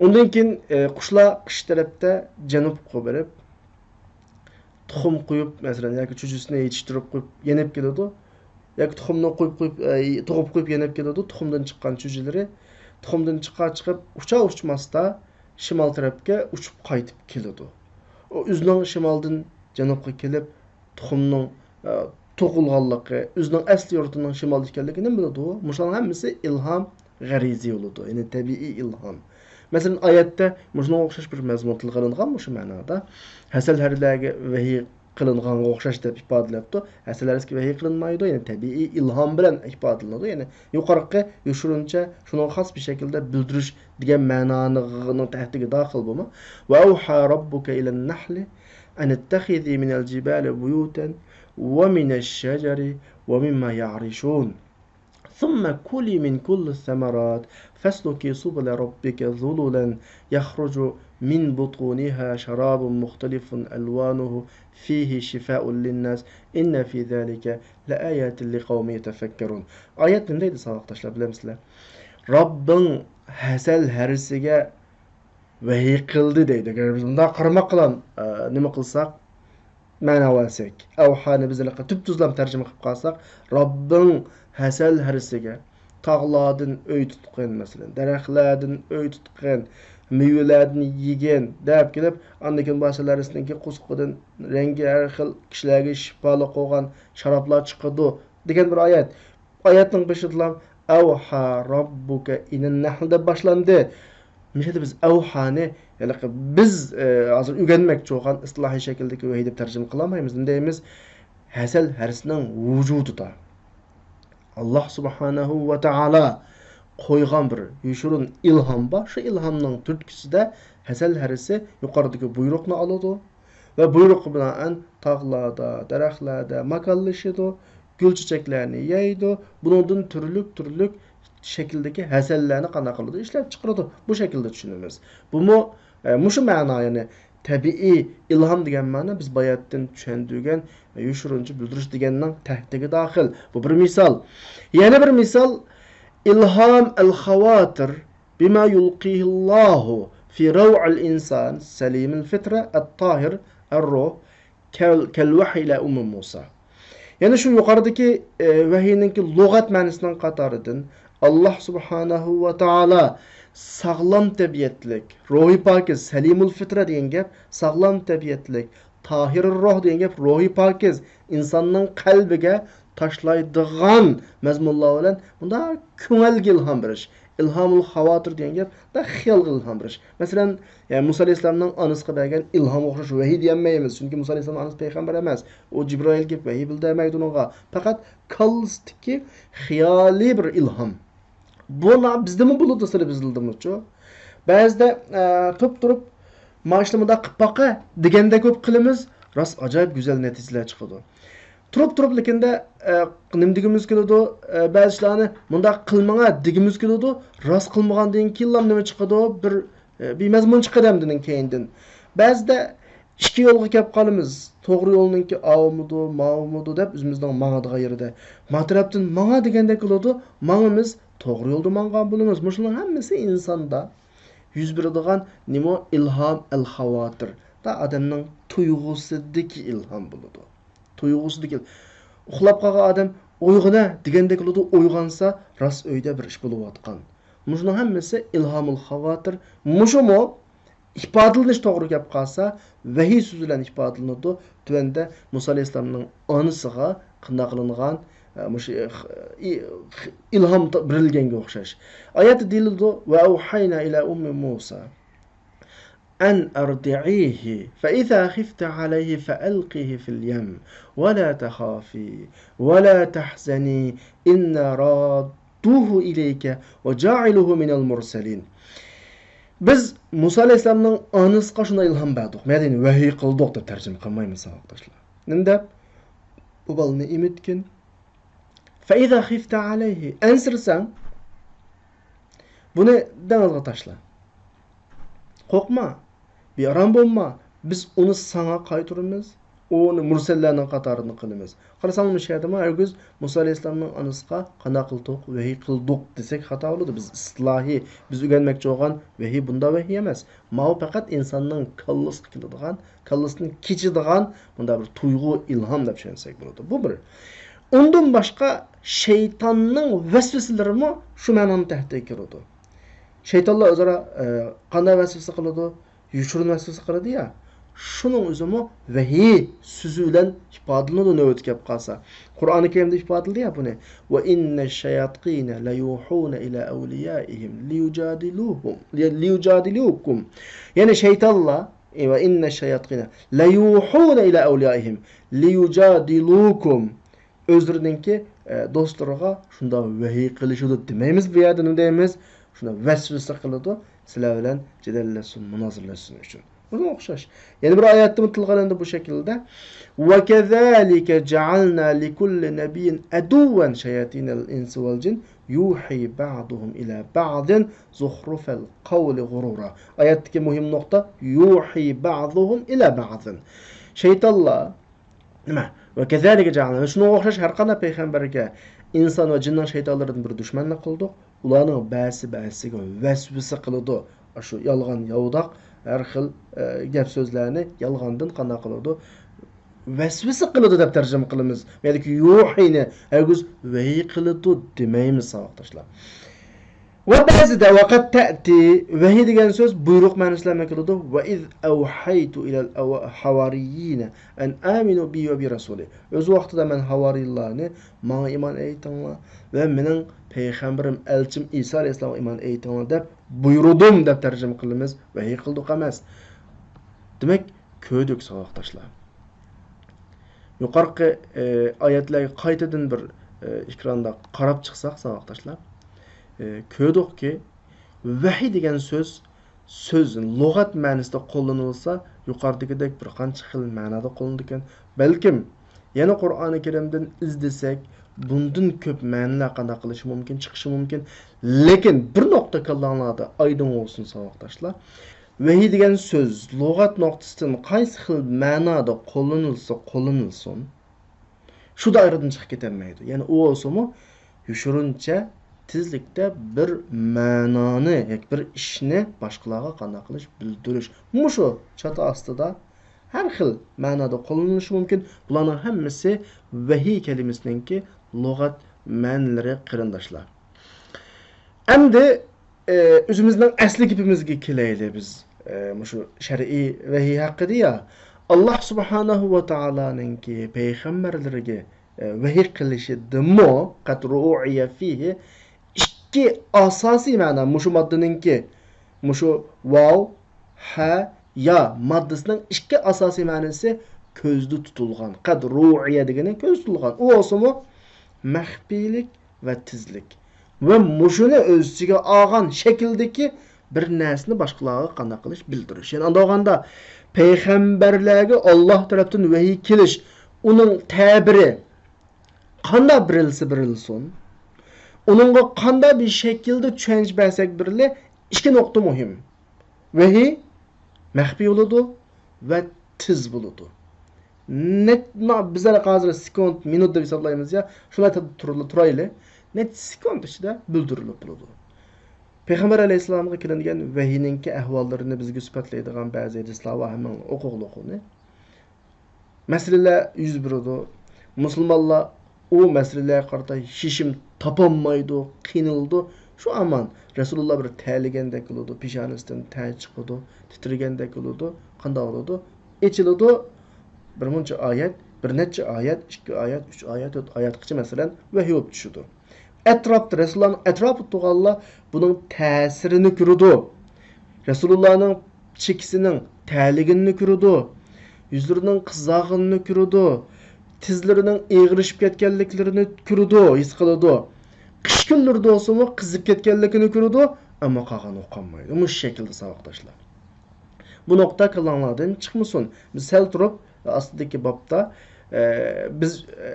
ئۇندىن كېيىن، ئى، قۇشلار قىش تەرەپتە جەنۇبقا بېرىپ، تۇخۇم قويۇپ، مەسىلەن، ياكى چۈجىسىنى يېتىشتۈرۈپ قويۇپ، يېنىپ كېتىدۇ. ياكى تۇخۇمنى قويۇپ، قويۇپ، ئە، تۇغۇپ قويۇپ يېنىپ كېتىدۇ. تۇخۇمدىن چىققان چۈجىلىرى تۇخۇمدىن چىقار چىقىپ، ئۇچار ئۇچماستا شىمال تەرەپكە ئۇچۇپ قايتىپ كېلىدۇ. ئۇ ئۆزىنىڭ شىمالدىن جەنۇبقا كېلىپ، تۇخۇمنىڭ، ئە، تۇغۇلغانلىقى، ئۆزىنىڭ ئەسلى يۇرتىنىڭ شىمالدا ئىكەنلىكىنى بىلىدۇ. مۇشۇلارنىڭ ھەممىسى ئىلھام غەرىزى بولىدۇ، يەنى تەبىئىي ئىلھام. مەسىلەن، ئايەتتە مۇشۇنىڭغا ئوخشاش بىر مەزمۇن تىلغا ئېلىنغان مۇشۇ مەنادا. ھەسەل ھەرىلەرگە ۋەھىي قىلىنغانغا ئوخشاش دەپ ئىپادىلەپتۇ. ھەسەل ھەرىسىگە ۋەھىي قىلىنمايدۇ، يەنى تەبىئىي ئىلھام بىلەن ئىپادىلىنىدۇ. يەنى يۇقىرىقى يوشۇرۇنچە شۇنىڭغا خاس بىر شەكىلدە بىلدۈرۈش دېگەن مەنانىڭ تەھتىگە داخىل بۇمۇ. وأوحى ربك إلى النحل أن اتخذي من الجبال بيوتا ومن الشجر ومما يعرشون. ثم كلي من كل الثمرات فاسلكي سبل ربك ذللا يخرج من بطونها شراب مختلف ألوانه فيه شفاء للناس إن في ذلك لآيات لقوم يتفكرون. ئايەت نېمە دەيدۇ، ساۋاقداشلار، بىلەمسىلەر؟ رەببىڭ ھەسەل ھەرىسىگە ۋەھىي قىلدى دەيدۇ. ئەگەر بىز مۇنداق قارىماققىلا، ئە، نېمە قىلساق، مەناۋەرسەك، ئەۋھانى بىز ھېلىقى تۈپتۈزلام تەرجىمە قىلىپ قالساق، رەببىڭ ھەسەل ھەرىسىگە تاغلاردىن ئۆي تۇتقىن، مەسىلەن، دەرەخلەردىن ئۆي تۇتقىن، مېۋىلەردىن يېگىن دەپ كېلىپ، ئاندىن كېيىن بۇ ھەسەل ھەرىسىنىڭكى قورسىقىدىن رەڭگى ھەر خىل كىشىلەرگە شىپالىق بولغان شارابلار چىقىدۇ دېگەن بىر ئايەت. ئايەتنىڭ بېشىدىلا «ئەۋھا رەببۇكە ئىلەن نەھل» دەپ باشلاندى. مۇشۇ يەردە بىز «ئەۋھانى» ھېلىقى بىز، ئە، ھازىر ئۆگەنمەكچى بولغان ئىستىلاھىي شەكىلدىكى ۋەھىي دەپ تەرجىمە قىلالمايمىز. نېمە دەيمىز؟ ھەسەل ھەرىسىنىڭ ۋۇجۇدىدا ئاللاھ سۇبھانەھۇ ۋە تائالا قويغان بىر يوشۇرۇن ئىلھام بار. شۇ ئىلھامنىڭ تۈرتكىسىدە ھەسەل ھەرىسى يۇقىرىدىكى بۇيرۇقنى ئالىدۇ. ۋە بۇيرۇققا بىنائەن تاغلاردا، دەرەخلەردە ماكانلىشىدۇ، گۈل چېچەكلەرنى يەيدۇ، بۇنىڭدىن تۈرلۈك-تۈرلۈك شەكىلدىكى ھەسەللەرنى قانداق قىلىدۇ؟ ئىشلەپ چىقىرىدۇ. بۇ شەكىلدە چۈشىنىمىز. بۇمۇ، ئە، مۇشۇ مەنا، يەنى تەبىئىي ئىلھام دېگەن مەنا بىز باياتىن چۈشەندۈرگەن، ئە، يوشۇرۇنچە بىلدۈرۈش دېگەننىڭ تەھتىگە داخىل. بۇ بىر مىسال. يەنە بىر مىسال، ئىلھام ئەل خاۋاتىر. بما يلقيه الله في روع الإنسان سليم الفطرة الطاهر الروح كال-، كالوحي إلى أم موسى. يەنى شۇ يۇقىرىدىكى، ئە، ۋەھىينىڭكى لۇغەت مەنىسىنىڭ قاتارىدىن، ئاللاھ سۇبھانەھۇ ۋە تائالا ساغلام تەبىئەتلىك، روھى پاكىز، سەلىمۇل فىترە دېگەن گەپ، ساغلام تەبىئەتلىك، تاھىر روھ دېگەن گەپ، روھى پاكىز، ئىنساننىڭ قەلبىگە تاشلايدىغان مەزمۇنلار بىلەن بۇنداق كۆڭۈلگە ئىلھام بېرىش. ئىلھامۇل خاۋاتىر دېگەن گەپ، بۇنداق خىيالغا ئىلھام بېرىش. مەسىلەن، يەنى مۇسا ئەلەيھىسسالامنىڭ ئانىسىغا بەرگەن ئىلھامغا ئوخشاش ۋەھىي دېيەلمەيمىز، چۈنكى مۇسا ئەلەيھىسسالامنىڭ ئانىسى پەيغەمبەر ئەمەس. ئۇ جىبرىئىل كېلىپ ۋەھىي بىلدۈرمەيدۇ ئۇنىڭغا. پەقەت كاللىسىدىكى خىيالىي بىر ئىلھام. بۇ نا-، بىزدىمۇ بولىدۇ، سىلى بىزلىدىمۇچۇ؟ بەزىدە، ئە، تۇرۇپ تۇرۇپ، «مانا شۇنى مۇنداق قىلىپ باقە» دېگەندەك بولۇپ قىلىمىز، راست ئاجايىپ گۈزەل نەتىجىلەر چىقىدۇ. تۇرۇپ تۇرۇپ، لېكىندە، ئە، نېمە دېگۈمىز كېلىدۇ؟ ئە، بەزى ئىشلارنى «مۇنداق قىلماڭە» دېگۈمىز كېلىدۇ، راست قىلمىغاندىن كېيىنلا نېمە چىقىدۇ؟ بىر، ئە، بىر مەزمۇن چىقىدۇ ئەمدىنىڭ كەينىدىن. بەزىدە ئىككى يولغا كەپ قالىمىز. توغرا يولنىڭكى ئاۋۇمىدۇ، ماۋۇمىدۇ دەپ ئۆزىمىزنىڭ ماڭىدىغان يېرىدە. ما تەرەپتىن ماڭا دېگەندەك قىلىدۇ، ماڭىمىز، توغرا يولدا ماڭغان بولىمىز. مۇشۇنىڭ ھەممىسى ئىنساندا يۈز بېرىدىغان نېمە؟ ئىلھام ئەل خاۋاتىر. دا ئادەمنىڭ تۇيغۇسىدىكى ئىلھام بولىدۇ. تۇيغۇسىدىكى. ئۇخلاپ قالغان ئادەم «ئويغىنە» دېگەندەك قىلىدۇ، ئويغانسا راست ئۆيدە بىر ئىش بولۇۋاتقان. مۇشۇنىڭ ھەممىسى ئىلھامۇل خاۋاتىر. مۇشۇمۇ ئىپادىلىنىش توغرا گەپ قالسا، ۋەھىي سۆزى بىلەن ئىپادىلىنىدۇ. تۆۋەندە مۇسا ئەلەيھىسسالامنىڭ ئانىسىغا قانداق قىلىنغان، ئە، مۇشۇ، ئى، ئى، ئىلھام تا-، بېرىلگەنگە ئوخشاش. ئايەتتە دېيىلىدۇ، «وأوحينا إلى أم موسى أن أرضعيه فإذا خفت عليه فألقيه في اليم ولا تخافي ولا تحزني إنا راد-، رادوه إليك وجاعلوه من المرسلين». بىز مۇسا ئەلەيھىسسالامنىڭ ئانىسىغا شۇنداق ئىلھام بەردۇق. يەنى ۋەھىي قىلدۇق دەپ تەرجىمە قىلمايمىز، ساۋاقداشلار. نېمە دەپ؟ بۇ بالىنى ئېمىتكىن. فإذا خفت عليه. ئەنسىرىسەڭ، بۇنى دېڭىزغا تاشلا. قورقما. بىئارام بولما، بىز ئۇنى ساڭا قايتۇرىمىز، ئۇنى مۇرسەللەرنىڭ قاتارىدىن قىلىمىز. قارىساڭ، مۇشۇ يەردىمۇ ھەرگىز مۇسا ئەلەيھىسسالامنىڭ ئانىسىغا قانداق قىلدۇق، ۋەھىي قىلدۇق دېسەك خاتا بولىدۇ. بىز ئىستىلاھىي، بىز ئۆگەنمەكچى بولغان ۋەھىي بۇنداق ۋەھىي ئەمەس. ماۋۇ پەقەت ئىنساننىڭ كاللىسىغا كېلىدىغان، كاللىسىدىن كېچىدىغان بۇنداق بىر تۇيغۇ، ئىلھام دەپ چۈشەنسەك بولىدۇ. بۇ بىر. ئۇندىن باشقا شەيتاننىڭ ۋەسۋەسىلىرىمۇ شۇ مەنىنىڭ تەھتىگە كىرىدۇ. شەيتانلار ئۆزئارا، ئە، قانداق ۋەسۋەسە قىلىدۇ؟ يوشۇرۇن ۋەسۋەسە قىلىدۇ يا. شۇنىڭ ئۆزىمۇ ۋەھىي سۆزى بىلەن ئىپادىلىنىدۇ نۆۋىتى كەپ قالسا. قۇرئانى كەرىمدە ئىپادىلىدى يا بۇنى. وَإِنَّ الشَّيَاطِينَ لَيُوحُونَ إِلَىٰ أَوْلِيَائِهِمْ لِيُجَادِلُوهُمْ، لِيُجَادِلُوكُمْ. يەنى شەيتانلار، ئى، وَإِنَّ الشَّيَاطِينَ لَيُوحُونَ إِلَىٰ أَوْلِيَائِهِمْ لِيُجَادِلُوكُمْ. ئۆزلىرىنىڭكى، ئە، دوستلىرىغا شۇنداق ۋەھىي قىلىشىدۇ دېمەيمىز، بۇ يەردە نېمە دەيمىز؟ شۇنداق ۋەسۋەسە قىلىدۇ، سىلەر بىلەن جېدەللەشسۇن، مۇنازىرىلەشسۇن ئۈچۈن. بۇنىڭغا ئوخشاش. يەنە بىر ئايەتتىمۇ تىلغا ئېلىندى بۇ شەكىلدە. وَكَذَٰلِكَ جَعَلْنَا لِكُلِّ نَبِيٍّ عَدُوًّا شَيَاطِينَ الْإِنسِ وَالْجِنِّ يُوحِي بَعْضُهُمْ إِلَىٰ بَعْضٍ زُخْرُفَ الْقَوْلِ غُرُورًا. ئايەتتىكى مۇھىم نۇقتا، يُوحِي بَعْضُهُمْ إِلَىٰ بَعْضٍ. شەيتانلار نېمە؟ وَكَذَٰلِكَ جَعَلْنَا. شۇنىڭغا ئوخشاش ھەر قانداق پەيغەمبەرگە ئىنسان ۋە جىننىڭ شەيتانلىرىدىن بىر دۈشمەنلىك قىلدۇق. ئۇلارنىڭ بەزىسى بەزىسىگە ۋەسۋەسە قىلىدۇ. ئاشۇ يالغان ياۋىداق ھەر خىل، ئە، گەپ سۆزلەرنى يالغاندىن قانداق قىلىدۇ؟ ۋەسۋەسە قىلىدۇ دەپ تەرجىمە قىلىمىز. بەلكى يۇھىنى ھەرگىز ۋەھىي قىلىدۇ دېمەيمىز، ساۋاقداشلار. ۋە بەزىدە ۋەقەت تەتى، ۋەھىي دېگەن سۆز بۇيرۇق مەنىسى بىلەن كېلىدۇ. وَإِذْ أَوْحَيْتُ إِلَى الْحَوَارِيِّينَ أَنْ آمِنُوا بِي وَبِرَسُولِي. ئۆز ۋاقتىدا مەن ھاۋارىيلارنى ماڭا ئىمان ئېيتىڭلار ۋە مېنىڭ پەيغەمبىرىم، ئەلچىم ئىسا ئەلەيھىسسالامغا ئىمان ئېيتىڭلار دەپ بۇيرۇدۇم دەپ تەرجىمە قىلىمىز، ۋەھىي قىلدۇق ئەمەس. دېمەك، كۆردۇق ساۋاقداشلار. يۇقىرىقى، ئە، ئايەتلەرگە قايتىدىن بىر، ئە، ئېكراندا قاراپ چىقساق ساۋاقداشلار، ئە، كۆردۇقكى، ۋەھىي دېگەن سۆز، سۆز لۇغەت مەنىسىدە قوللىنىلسا، يۇقىرىدىكىدەك بىر قانچە خىل مەنادا قوللىنىدىكەن. بەلكىم يەنە قۇرئانى كەرىمدىن ئىزدىسەك، بۇندىن كۆپ مەنىلەر قانداق قىلىشى مۇمكىن، چىقىشى مۇمكىن. لېكىن بىر نۇقتا كاللاڭلاردا ئايدىڭ بولسۇن ساۋاقداشلار. ۋەھىي دېگەن سۆز لۇغەت نۇقتىسىدىن قايسى خىل مەنادا قوللىنىلسا قوللىنىلسۇن، شۇ دائىرىدىن چىقىپ كېتەلمەيدۇ. يەنى ئۇ بولسىمۇ يوشۇرۇنچە تېزلىكتە بىر مەنانى ياكى بىر ئىشنى باشقىلارغا قانداق قىلىش، بىلدۈرۈش. مۇشۇ چاتا ئاستىدا ھەر خىل مەنادا قوللىنىلىشى مۇمكىن. بۇلارنىڭ ھەممىسى ۋەھىي كەلىمىسىنىڭكى لۇغەت مەنىلىرى، قېرىنداشلار. ئەمدى، ئە، ئۆزىمىزنىڭ ئەسلى گېپىمىزگە كېلەيلى بىز. ئە، مۇشۇ شەرئىي ۋەھىي ھەققىدە يا. ئاللاھ سۇبھانەھۇ ۋە تائالانىڭكى پەيغەمبەرلىرىگە، ئە، ۋەھىي قىلىشىدىمۇ قەد رۇئىيە فىھى ئىككى ئاساسىي مەنا مۇشۇ ماددىنىڭكى، مۇشۇ ۋاۋ، ھە، يا ماددىسىنىڭ ئىككى ئاساسىي مەنىسى كۆزدە تۇتۇلغان. قەد رۇئىيە دېگىنى كۆزدە تۇتۇلغان. ئۇ بولسىمۇ مەخپىيلىك ۋە تېزلىك. ۋە مۇشۇنى ئۆز ئىچىگە ئالغان شەكىلدىكى بىر نەرسىنى باشقىلارغا قانداق قىلىش، بىلدۈرۈش. يەنى ئانداق بولغاندا پەيغەمبەرلەرگە ئاللاھ تەرەپتىن ۋەھىي كېلىش، ئۇنىڭ تەبىرى قانداق بېرىلسە بېرىلسۇن، ئۇنىڭغا قانداق بىر شەكىلدە چۈشەنچە بەرسەك بېرىلى، ئىككى نۇقتا مۇھىم. ۋەھىي مەخپىي بولىدۇ ۋە تېز بولىدۇ. نەچ-، نا-، بىز ھەر ھازىر سېكۇنت، مىنۇت دەپ ھېسابلايمىز يا، شۇنداق تۇر-، تۇرايلى، نەچچە سېكۇنت ئىچىدە بىلدۈرۈلۈپ بولىدۇ. پەيغەمبەر ئەلەيھىسسالامغا كېلىنگەن ۋەھىينىڭكى ئەھۋاللىرىنى بىزگە سۈپەتلەيدىغان بەزى ھەدىسلەر بار، ھەممىڭلار ئوقۇغىلى ئۇنى. مەسىلىلەر يۈز بېرىدۇ. مۇسۇلمانلار ئۇ مەسىلىلەرگە قارىتا ھېچنېمە تاپالمايدۇ، قىينىلىدۇ. شۇ ئامان، رەسۇلۇللا بىر تەلىگەندەك بولىدۇ، پېشانىسىدىن تەر چىقىدۇ، تىترىگەندەك بولىدۇ. قانداق بولىدۇ؟ ئېچىلىدۇ، بىر مۇنچە ئايەت، بىر نەچچە ئايەت، ئىككى ئايەت، ئۈچ ئايەت، تۆت ئايەتقىچە مەسىلەن ۋەھىي بولۇپ چۈشىدۇ. ئەتراپتا، رەسۇلۇللانىڭ ئەتراپىدا تۇرغانلار بۇنىڭ تەسىرىنى كۆرىدۇ. رەسۇلۇللانىڭ چېكىسىنىڭ تەلىگىنىنى كۆرىدۇ. يۈزلىرىنىڭ قىزارغىنىنى كۆرىدۇ. تىزلىرىنىڭ ئېغىرلىشىپ كەتكەنلىكلىرىنى كۆرىدۇ، ھېس قىلىدۇ. قىش كۈنلىرىدە بولسىمۇ قىزىپ كەتكەنلىكىنى كۆرىدۇ، ئەمما قالغان ئوقۇمايدۇ. مۇشۇ شەكىلدە ساۋاقداشلار. بۇ نۇقتا كاللاڭلاردىن چىقمىسۇن. بىز سەل تۇرۇپ، ئاستىدىكى بابتا، ئە، بىز، ئە،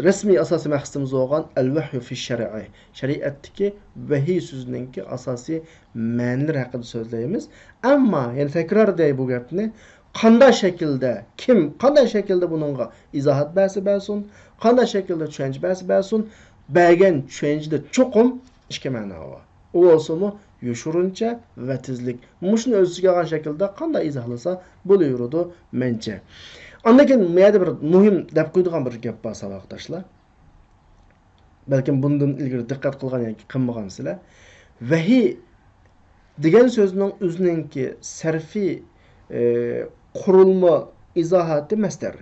رەسمىي ئاساسىي مەقسىتىمىز بولغان ئەل-ۋەھيۇ فىش-شەرىئى، شەرىئەتتىكى ۋەھىي سۆزىنىڭكى ئاساسىي مەنىلىرى ھەققىدە سۆزلەيمىز. ئەمما يەنە تەكرار دەي بۇ گەپنى، قانداق شەكىلدە، كىم قانداق شەكىلدە بۇنىڭغا ئىزاھات بەرسە بەرسۇن، قانداق شەكىلدە چۈشەنچە بەرسە بەرسۇن، بەرگەن چۈشەنچىدە چوقۇم ئىككى مەنا بار. ئۇ بولسىمۇ يوشۇرۇنچە ۋە تېزلىك. مۇشۇنى ئۆز ئىچىگە ئالغان شەكىلدە قانداق ئىزاھلىسا بولۇۋېرىدۇ مەنچە. ئاندىن كېيىن بۇ يەردە بىر مۇھىم دەپ قويىدىغان بىر گەپ بار ساۋاقداشلار. بەلكىم بۇندىن ئىلگىرى دىققەت قىلغان ياكى قىلمىغانسىلەر. ۋەھىي دېگەن سۆزنىڭ ئۆزىنىڭكى سەرپىي، ئى، قۇرۇلما ئىزاھاتى مەسدەر.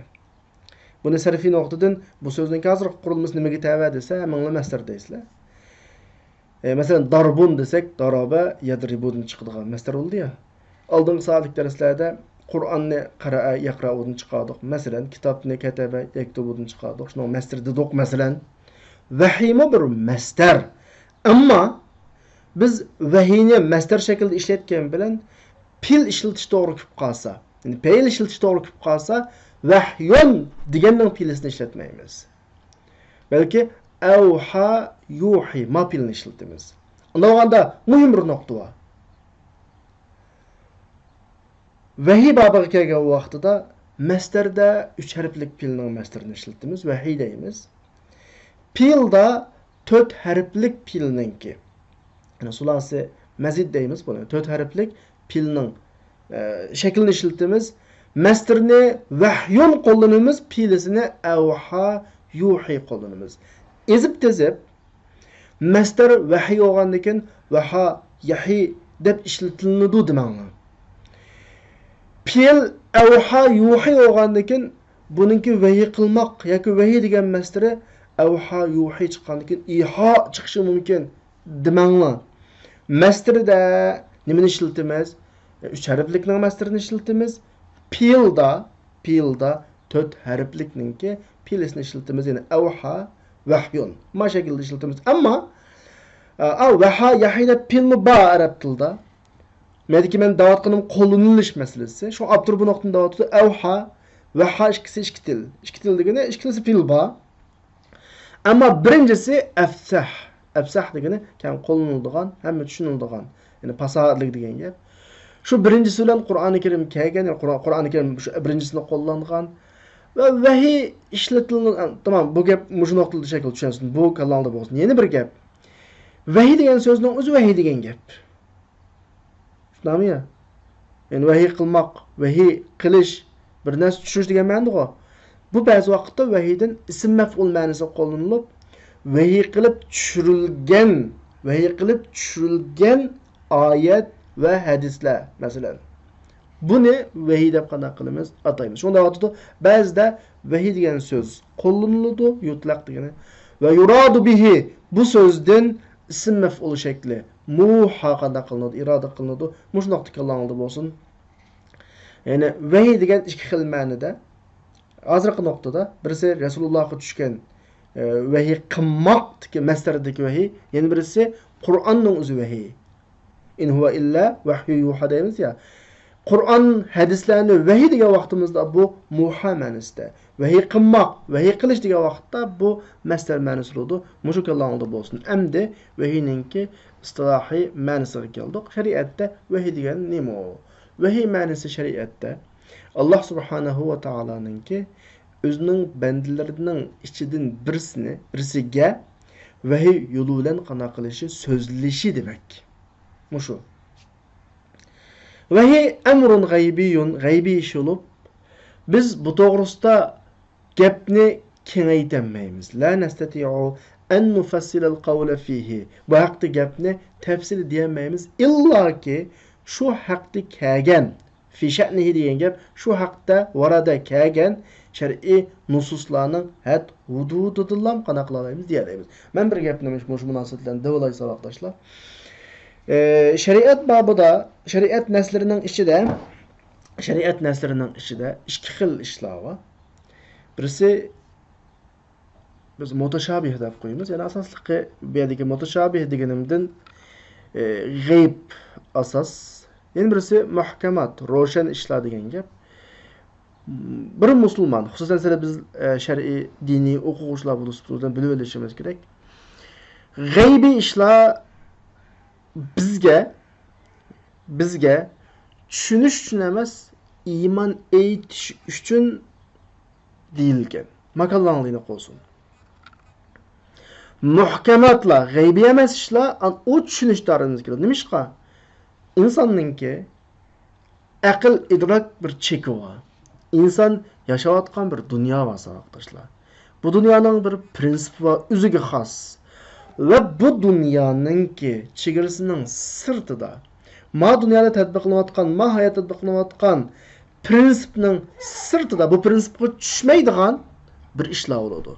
بۇنى سەرپىي نۇقتىدىن بۇ سۆزنىڭكى ھازىرقى قۇرۇلمىسى نېمىگە تەۋە دېسە، ھەممىڭلار مەسدەر دەيسىلەر. ئى، مەسىلەن، داربۇن دېسەك، دارابە يەدرىبۇدىن چىقىدىغان مەسدەر بولدى يا. ئالدىنقى سائەتلىك دەرسلەردە قۇرئاننى قەرەئە يەقرەئۇدىن چىقاردۇق. مەسىلەن، كىتابنى كەتەبە يەكتۇبۇدىن چىقاردۇق. شۇنىڭ مەسدىرى دېدۇق، مەسىلەن. ۋەھىيمۇ بىر مەسدەر. ئەمما بىز ۋەھىينى مەسدەر شەكلىدە ئىشلەتكەن بىلەن پېئىل ئىشلىتىش توغرا كېلىپ قالسا، يەنى پېئىل ئىشلىتىش توغرا كېلىپ قالسا، ۋەھيۇن دېگەننىڭ پېئىلىسىنى ئىشلەتمەيمىز. بەلكى ئەۋھا يۇھى ما پېئىلىنى ئىشلىتىمىز. ئۇنداق بولغاندا مۇھىم بىر نۇقتا بار. ۋەھىي بابىغا كەلگەن ۋاقتىدا مەسدەردە ئۈچ ھەرپلىك پېئىلنىڭ مەسدىرىنى ئىشلىتىمىز، ۋەھىي دەيمىز. پېئىلدا تۆت ھەرپلىك پېئىلنىڭكى، يەنى سۇلاسى مەزىد دەيمىز بۇنى، تۆت ھەرپلىك پېئىلنىڭ، ئە، شەكلىنى ئىشلىتىمىز. مەسدىرىنى ۋەھيۇن قوللىنىمىز، پېئىلىسىنى ئەۋھا يۇھى قوللىنىمىز. ئېزىپ تېزىپ، مەسدەر ۋەھىي بولغاندىكىن ۋەھا يەھى دەپ ئىشلىتىلىدۇ دېمەڭلار. پېئىل ئەۋھا يۇھى بولغاندىكىن بۇنىڭكى ۋەھىي قىلماق ياكى ۋەھىي دېگەن مەسدىرى ئەۋھا يۇھى چىققاندىكىن ئىھا چىقىشى مۇمكىن دېمەڭلار. مەسدىرىدە نېمىنى ئىشلىتىمىز؟ ئۈچ ھەرپلىكنىڭ مەسدىرىنى ئىشلىتىمىز. پېئىلدا، پېئىلدا تۆت ھەرپلىكنىڭكى پېئىلىسىنى ئىشلىتىمىز. يەنى ئەۋھا، ۋەھيۇن. ما شەكىلدە ئىشلىتىمىز. ئەمما، ئا، ۋەھا، يەھى دەپ پېئىلمۇ بار ئەرەب تىلىدا. مەدىكى مەن دەۋاتقىنىم قوللىنىلىش مەسىلىسى. شۇ ئاپتور بۇ نۇقتىنى دەۋاتىدۇ. ئەۋھا، ۋەھا ئىككىسى ئىككى تىل. ئىككى تىل دېگىنى ئىككىلىسى پېئىل بار. ئەمما بىرىنچىسى ئەفسەھ. ئەفسەھ دېگىنى كەڭ قوللىنىلىدىغان، ھەممە چۈشىنىلىدىغان، يەنى پاساھەتلىك دېگەن گەپ. شۇ بىرىنچىسى بىلەن قۇرئانى كەرىم كەلگەن، يەنى قۇرئان، قۇرئانى كەرىم شۇ بىرىنچىسىنى قوللانغان. ۋە ۋەھىي ئىشلىتىلىدىغان، تامام، بۇ گەپ مۇشۇ نۇقتىدا شەكىل چۈشەنسۇن، بۇ كاللاڭدا بولسۇن. يەنە بىر گەپ. ۋەھىي دېگەن سۆزنىڭ ئۆزى ۋەھىي دېگەن گەپ. شۇنداقمۇ يا؟ يەنى ۋەھىي قىلماق، ۋەھىي قىلىش، بىر نەرسە چۈشۈرۈش دېگەن مەنىدىغۇ. بۇ بەزى ۋاقىتتا ۋەھىيدىن ئىسىم مەفئۇل مەنىسىگە قوللىنىلىپ، ۋەھىي قىلىپ چۈشۈرۈلگەن، ۋەھىي قىلىپ چۈشۈرۈلگەن ئايەت ۋە ھەدىسلەر، مەسىلەن. بۇنى ۋەھىي دەپ قانداق قىلىمىز؟ ئاتايمىز. شۇنداق دەۋاتىدۇ، بەزىدە ۋەھىي دېگەن سۆز قوللىنىلىدۇ، يۇتلەق دېگىنى. ۋە يۇرادۇ بىھى، بۇ سۆزدىن ئىسىم مەفئۇل شەكلى، مۇھا قانداق قىلىنىدۇ؟ ئىرادە قىلىنىدۇ. مۇشۇ نۇقتا كاللاڭلاردا بولسۇن. يەنى ۋەھىي دېگەن ئىككى خىل مەنىدە. ھازىرقى نۇقتىدا بىرسى رەسۇلۇللاھقا چۈشكەن، ئە، ۋەھىي قىلماقتىكى مەسدەردىكى ۋەھىي، يەنە بىرسى قۇرئاننىڭ ئۆزى ۋەھىي. ئىن ھۇۋە ئىللا ۋەھيۇ يۇھا دەيمىز يا. قۇرئان، ھەدىسلەرنى ۋەھىي دېگەن ۋاقتىمىزدا بۇ مۇھا مەنىسىدە. ۋەھىي قىلماق، ۋەھىي قىلىش دېگەن ۋاقىتتا بۇ مەسدەر مەنىسى بولىدۇ. مۇشۇ كاللاڭلاردا بولسۇن. ئەمدى ۋەھىينىڭكى ئىستىلاھىي مەنىسىگە كەلدۇق. شەرىئەتتە ۋەھىي دېگەن نېمە ئۇ؟ ۋەھىي مەنىسى شەرىئەتتە ئاللاھ سۇبھانەھۇ ۋە تائالانىڭكى ئۆزىنىڭ بەندىلىرىنىڭ ئىچىدىن بىرسىنى، بىرسىگە ۋەھىي يولى بىلەن قانداق قىلىشى، سۆزلىشى دېمەك. مۇشۇ. ۋەھىي ئەمرۇن غەيبىيۇن، غەيبىي ئىش بولۇپ، بىز بۇ توغرىسىدا گەپنى كېڭەيتەلمەيمىز. لا نەستەتىئۇ ئەن نۇفەسسىلەل قەۋلە فىھى. بۇ ھەقتە گەپنى تەپسىلىي دېيەلمەيمىز. ئىللاكى شۇ ھەقتە كەلگەن، فى شەئنىھى دېگەن گەپ، شۇ ھەقتە ۋارادە كەلگەن شەرئىي نۇسۇسلارنىڭ ھەد ھۇدۇدىدىلا قانداق قىلالايمىز، دېيەلەيمىز. مەن بىر گەپنى مۇشۇ مۇناسىۋەت بىلەن دېۋالاي ساۋاقداشلار. ئە، شەرىئەت بابىدا، شەرىئەت نەسلىرىنىڭ ئىچىدە، شەرىئەت نەسلىرىنىڭ ئىچىدە ئىككى خىل ئىشلار بار. بىرسى، بىز مۇتەشابىھ دەپ قويىمىز. يەنى ئاساسلىقى بۇ يەردىكى مۇتەشابىھ دېگىنىمدىن، ئى، غەيب ئاساس. يەنە بىرسى مۇھكەمات، روشەن ئىشلار دېگەن گەپ. بىر مۇسۇلمان، خۇسۇسەن سىلەر بىز، ئە، شەرئىي، دىنىي ئوقۇغۇچىلار بولۇش سۈپىتىمىزدىن بىلىۋېلىشىمىز كېرەك. غەيبىي ئىشلار بىزگە، بىزگە چۈشىنىش ئۈچۈن ئەمەس، ئىمان ئېيتىش ئۈچۈن دېيىلگەن. ماكانلاڭلىنى قوزۇن. مۇھكەماتلار، غەيبىي ئەمەس ئىشلار، ئان-، ئۇ چۈشىنىش دائىرىمىزگە كىرىدۇ. نېمىشقا؟ ئىنساننىڭكى ئەقىل ئىدراك بىر چېكى بار. ئىنسان ياشاۋاتقان بىر دۇنيا بار، ساۋاقداشلار. بۇ دۇنيانىڭ بىر پرىنسىپى بار، ئۆزىگە خاس. ۋە بۇ دۇنيانىڭكى چېگرىسىنىڭ سىرتىدا، ما دۇنيادا تەتبىقلىنىۋاتقان، ما ھاياتتا تەتبىقلىنىۋاتقان پرىنسىپنىڭ سىرتىدا، بۇ پرىنسىپقا چۈشمەيدىغان بىر ئىشلار بولىدۇ.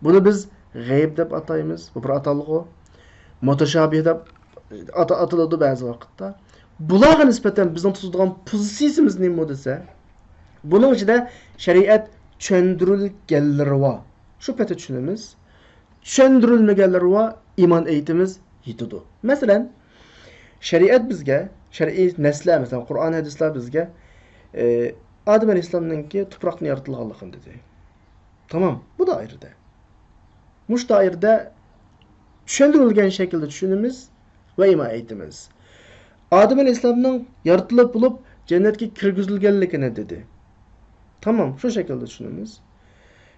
بۇنى بىز غەيب دەپ ئاتايمىز، بۇ بىر ئاتالغۇ. مۇتەشابىھ دەپ ئاتا-، ئاتىلىدۇ بەزى ۋاقىتتا. بۇلارغا نىسبەتەن بىزنىڭ تۇتىدىغان پوزىتسىيىسىمىز نېمە دېسە، بۇنىڭ ئىچىدە شەرىئەت چۈشەندۈرۈلگەنلىرى بار. شۇ پېتى چۈشىنىمىز. چۈشەندۈرۈلمىگەنلىرى بار، ئىمان ئېيتىمىز يېتىدۇ. مەسىلەن، شەرىئەت بىزگە، شەرئىي نەسلەر، مەسىلەن، قۇرئان، ھەدىسلەر بىزگە، ئى، ئادەم ئەلەيھىسسالامنىڭكى تۇپراقتىن يارىتىلغانلىقىنى دېدى. تامام، بۇ دائىرىدە. مۇشۇ دائىرىدە چۈشەندۈرۈلگەن شەكىلدە چۈشىنىمىز ۋە ئىمان ئېيتىمىز. ئادەم ئەلەيھىسسالامنىڭ يارىتىلىپ بولۇپ جەننەتكە كىرگۈزۈلگەنلىكىنى دېدى. تامام، شۇ شەكىلدە چۈشىنىمىز.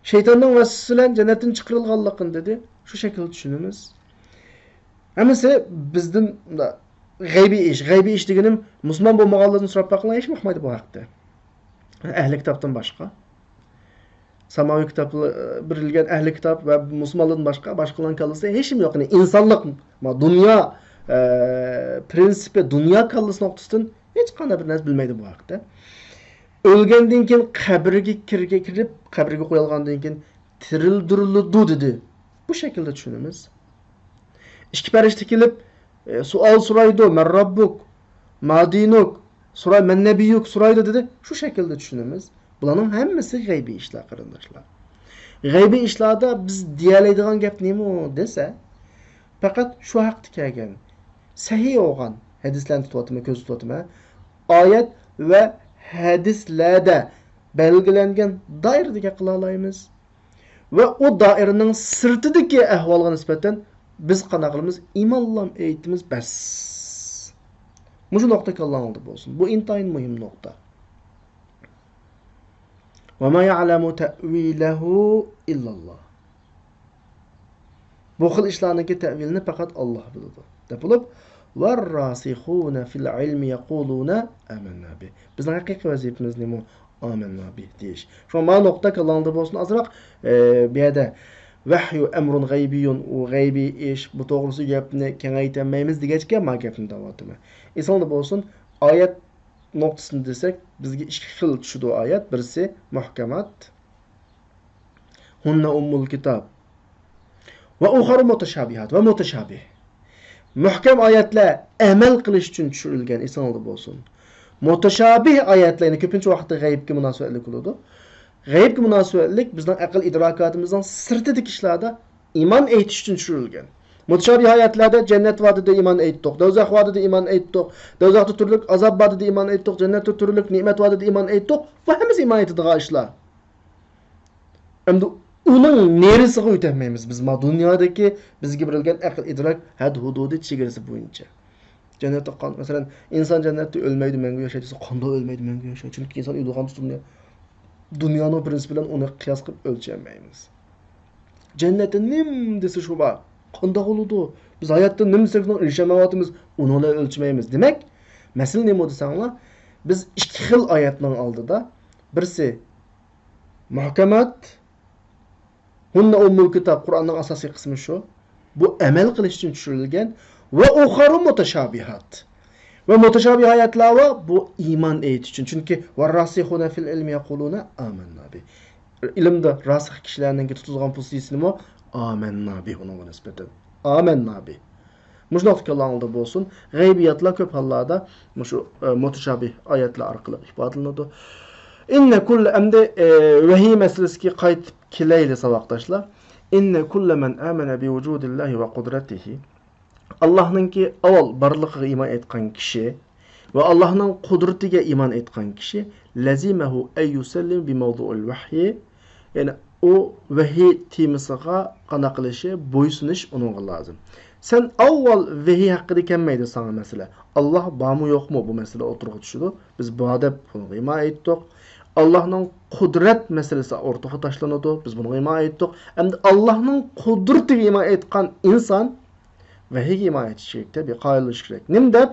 شەيتاننىڭ ۋەسۋەسىسى بىلەن جەننەتتىن چىقىرىلغانلىقىنى دېدى. شۇ شەكىلدە چۈشىنىمىز. ھەممىسى بىزدىن مۇنداق غەيبىي ئىش. غەيبىي ئىش دېگىنىم مۇسۇلمان بولمىغانلاردىن سوراپ باققىلى، ھېچكىم ئۇقمايدۇ بۇ ھەقتە. ئەھلى كىتابتىن باشقا. ساماۋى كىتاب بېرىلگەن ئەھلى كىتاب ۋە مۇسۇلمانلاردىن باشقا، باشقىلارنىڭ كاللىسى ھېچنېمە يوق. يەنى ئىنسانلىق، ما، دۇنيا، ئە، پرىنسىپى، دۇنيا كاللىسى نۇقتىسىدىن ھېچقانداق بىر نەرسە بىلمەيدۇ بۇ ھەقتە. ئۆلگەندىن كېيىن قەبرىگە كىرگە-، كىرىپ، قەبرىگە قويۇلغاندىن كېيىن تىرىلدۈرۈلىدۇ دېدى. بۇ شەكىلدە چۈشىنىمىز. ئىككى پەرىشتە كېلىپ، ئە، سوئال سورايدۇ، مەن رەببۇك، ما دىنۇك، سوراي، مەن نەبىيۇك سورايدۇ دېدى. شۇ شەكىلدە چۈشىنىمىز. بۇلارنىڭ ھەممىسى غەيبىي ئىشلار، قېرىنداشلار. غەيبىي ئىشلاردا بىز دېيەلەيدىغان گەپ نېمە دېسە، پەقەت شۇ ھەقتە كەلگەن سەھىھ بولغان ھەدىسلەرنى تۇتۇۋاتىمەن، كۆزدە تۇتۇۋاتىمەن. ئايەت ۋە ھەدىسلەردە بەلگىلەنگەن دائىرىدە گەپ قىلالايمىز. ۋە ئۇ دائىرىنىڭ سىرتىدىكى ئەھۋالغا نىسبەتەن بىز قانداق قىلىمىز؟ ئىمانلام ئېيتىمىز، بەس. مۇشۇ نۇقتا كاللاڭلاردا بولسۇن. بۇ ئىنتايىن مۇھىم نۇقتا. وَمَا يَعْلَمُ تَأْوِيلَهُ إِلَّا اللَّهُ. بۇ خىل ئىشلارنىڭكى تەۋىلىنى پەقەت ئاللاھ بىلىدۇ، دەپ بولۇپ، وَالرَّاسِخُونَ فِي الْعِلْمِ يَقُولُونَ آمَنَّا بِهِ. بىزنىڭ ھەقىقىي ۋەزىپىمىز نېمە؟ آمَنَّا بِهِ دېيىش. شۇڭا مانا نۇقتا كاللاڭلاردا بولسۇن ئازراق، ئە، بۇ يەردە ۋەھيۇ ئەمرۇن غەيبىيۇن، ئۇ غەيبىي ئىش، بۇ توغرىسىدىكى گەپنى كېڭەيتەلمەيمىز دېگەچكە، ما گەپنى داۋاملىتىمەن. ئېسىڭلاردا بولسۇن، ئايەت نۇقتىسىنى دېسەك، بىزگە ئىككى خىل چۈشىدۇ ئايەت. بىرسى مۇھكەمات، ھۇننە ئۇممۇل كىتاب، ۋە ئۇخەرۇ مۇتەشابىھات ۋە مۇتەشابىھ. مۇھكەم ئايەتلەر ئەمەل قىلىش ئۈچۈن چۈشۈرۈلگەن، ئېسىڭلاردا بولسۇن. مۇتەشابىھ ئايەتلەر، يەنى كۆپىنچە ۋاقىتتا غەيىبكە مۇناسىۋەتلىك بولىدۇ. غەيىبكە مۇناسىۋەتلىك بىزنىڭ ئەقىل ئىدراكاتىمىزنىڭ سىرتىدىكى ئىشلاردا ئىمان ئېيتىش ئۈچۈن چۈشۈرۈلگەن. مۇتەشابىھ ئايەتلەردە جەننەت بار دېدى، ئىمان ئېيتتۇق. دوزاخ بار دېدى، ئىمان ئېيتتۇق. دوزاختا تۈرلۈك ئازاب بار دېدى، ئىمان ئېيتتۇق. جەننەتتە تۈرلۈك نېمەت بار دېدى، ئىمان ئېيتتۇق. بۇ ھەممىسى ئىمان ئېيتىدىغان ئىشلار. ئەمدى ئۇنىڭ نېرىسىغا ئۆتەلمەيمىز بىز، ما دۇنيادىكى بىزگە بېرىلگەن ئەقىل ئىدراك ھەد ھۇدۇدى چېگرىسى بويىچە. جەننەتتە قان-، مەسىلەن، ئىنسان جەننەتتە ئۆلمەيدۇ، مەڭگۈ ياشايدۇ دېسە، قانداق ئۆلمەيدۇ، مەڭگۈ ياشايدۇ؟ چۈنكى ئىنسان ئۆلىدىغان تۇتۇلمىدى. دۇنيانىڭ پرىنسىپى بىلەن ئۇنى قىياس قىلىپ ئۆلچەيمەيمىز. جەننەتتە نېمە دېسە شۇ بار. قانداق بولىدۇ؟ بىز ھاياتتا نېمە دېسەك شۇنىڭغا ئېرىشەلمەيۋاتىمىز، ئۇنى بىلەن ئۆلچىمەيمىز. دېمەك، مەسىلە نېمە دېسەڭلار، بىز ئىككى خىل ئايەتنىڭ ئالدىدا، بىرسى مۇھكەمات، ھۇننە ئۇممۇل كىتاب، قۇرئاننىڭ ئاساسىي قىسمى شۇ. بۇ ئەمەل قىلىش ئۈچۈن چۈشۈرۈلگەن. ۋە ئۇخەرۇ مۇتەشابىھات. ۋە مۇتەشابىھ ئايەتلەر بار، بۇ ئىمان ئېيتىش ئۈچۈن. چۈنكى ۋەرراسىخۇنە فىل ئىلمى يەقۇلۇنە ئامەننا بى. ئىلىمدا راسىخ كىشىلەرنىڭكى تۇتىدىغان پوزىتسىيىسى نېمە؟ ئامەننا بى، ئۇنىڭغا نىسبەتەن. ئامەننا بى. مۇشۇنداق ئىكەنلىكىڭلاردا بولسۇن. غەيبىياتلار كۆپ ھاللاردا مۇشۇ، ئە، مۇتەشابىھ ئايەتلەر ئارقىلىق ئىپادىلىنىدۇ. ئىننە كۇللە، ئەمدى، ئە، ۋەھىي مەسىلىسىگە قايتىپ كېلەيلى، ساۋاقداشلار. ئىننە كۇللە مەن ئامەنە بىۋۇجۇدىللاھى ۋە قۇدرەتىھى. ئاللاھنىڭكى ئاۋۋال بارلىقىغا ئىمان ئېيتقان كىشى ۋە ئاللاھنىڭ قۇدرىتىگە ئىمان ئېيتقان كىشى لەزىمەھۇ ئەن يۇسەللىمە بىمەۋزۇئىل ۋەھيى، يەنى ئۇ ۋەھىي تېمىسىغا قانداق قىلىشى، بويسۇنۇش ئۇنىڭغا لازىم. سەن ئاۋۋال ۋەھىي ھەققىدە كەلمەيدۇ ساڭا مەسىلە. ئاللاھ بارمۇ يوقمۇ، بۇ مەسىلە ئوتتۇرىغا چۈشىدۇ. بىز بار دەپ بۇنىڭغا ئىمان ئېيتتۇق. ئاللاھنىڭ قۇدرەت مەسىلىسى ئوتتۇرىغا تاشلىنىدۇ. بىز بۇنىڭغا ئىمان ئېيتتۇق. ئەمدى ئاللاھنىڭ قۇدرىتىگە ئىمان ئېيتقان ئىنسان ۋەھىيگە ئىمان ئېيتىشى كېرەك، تەبىئىي قايىل بولۇشى كېرەك. نېمە دەپ؟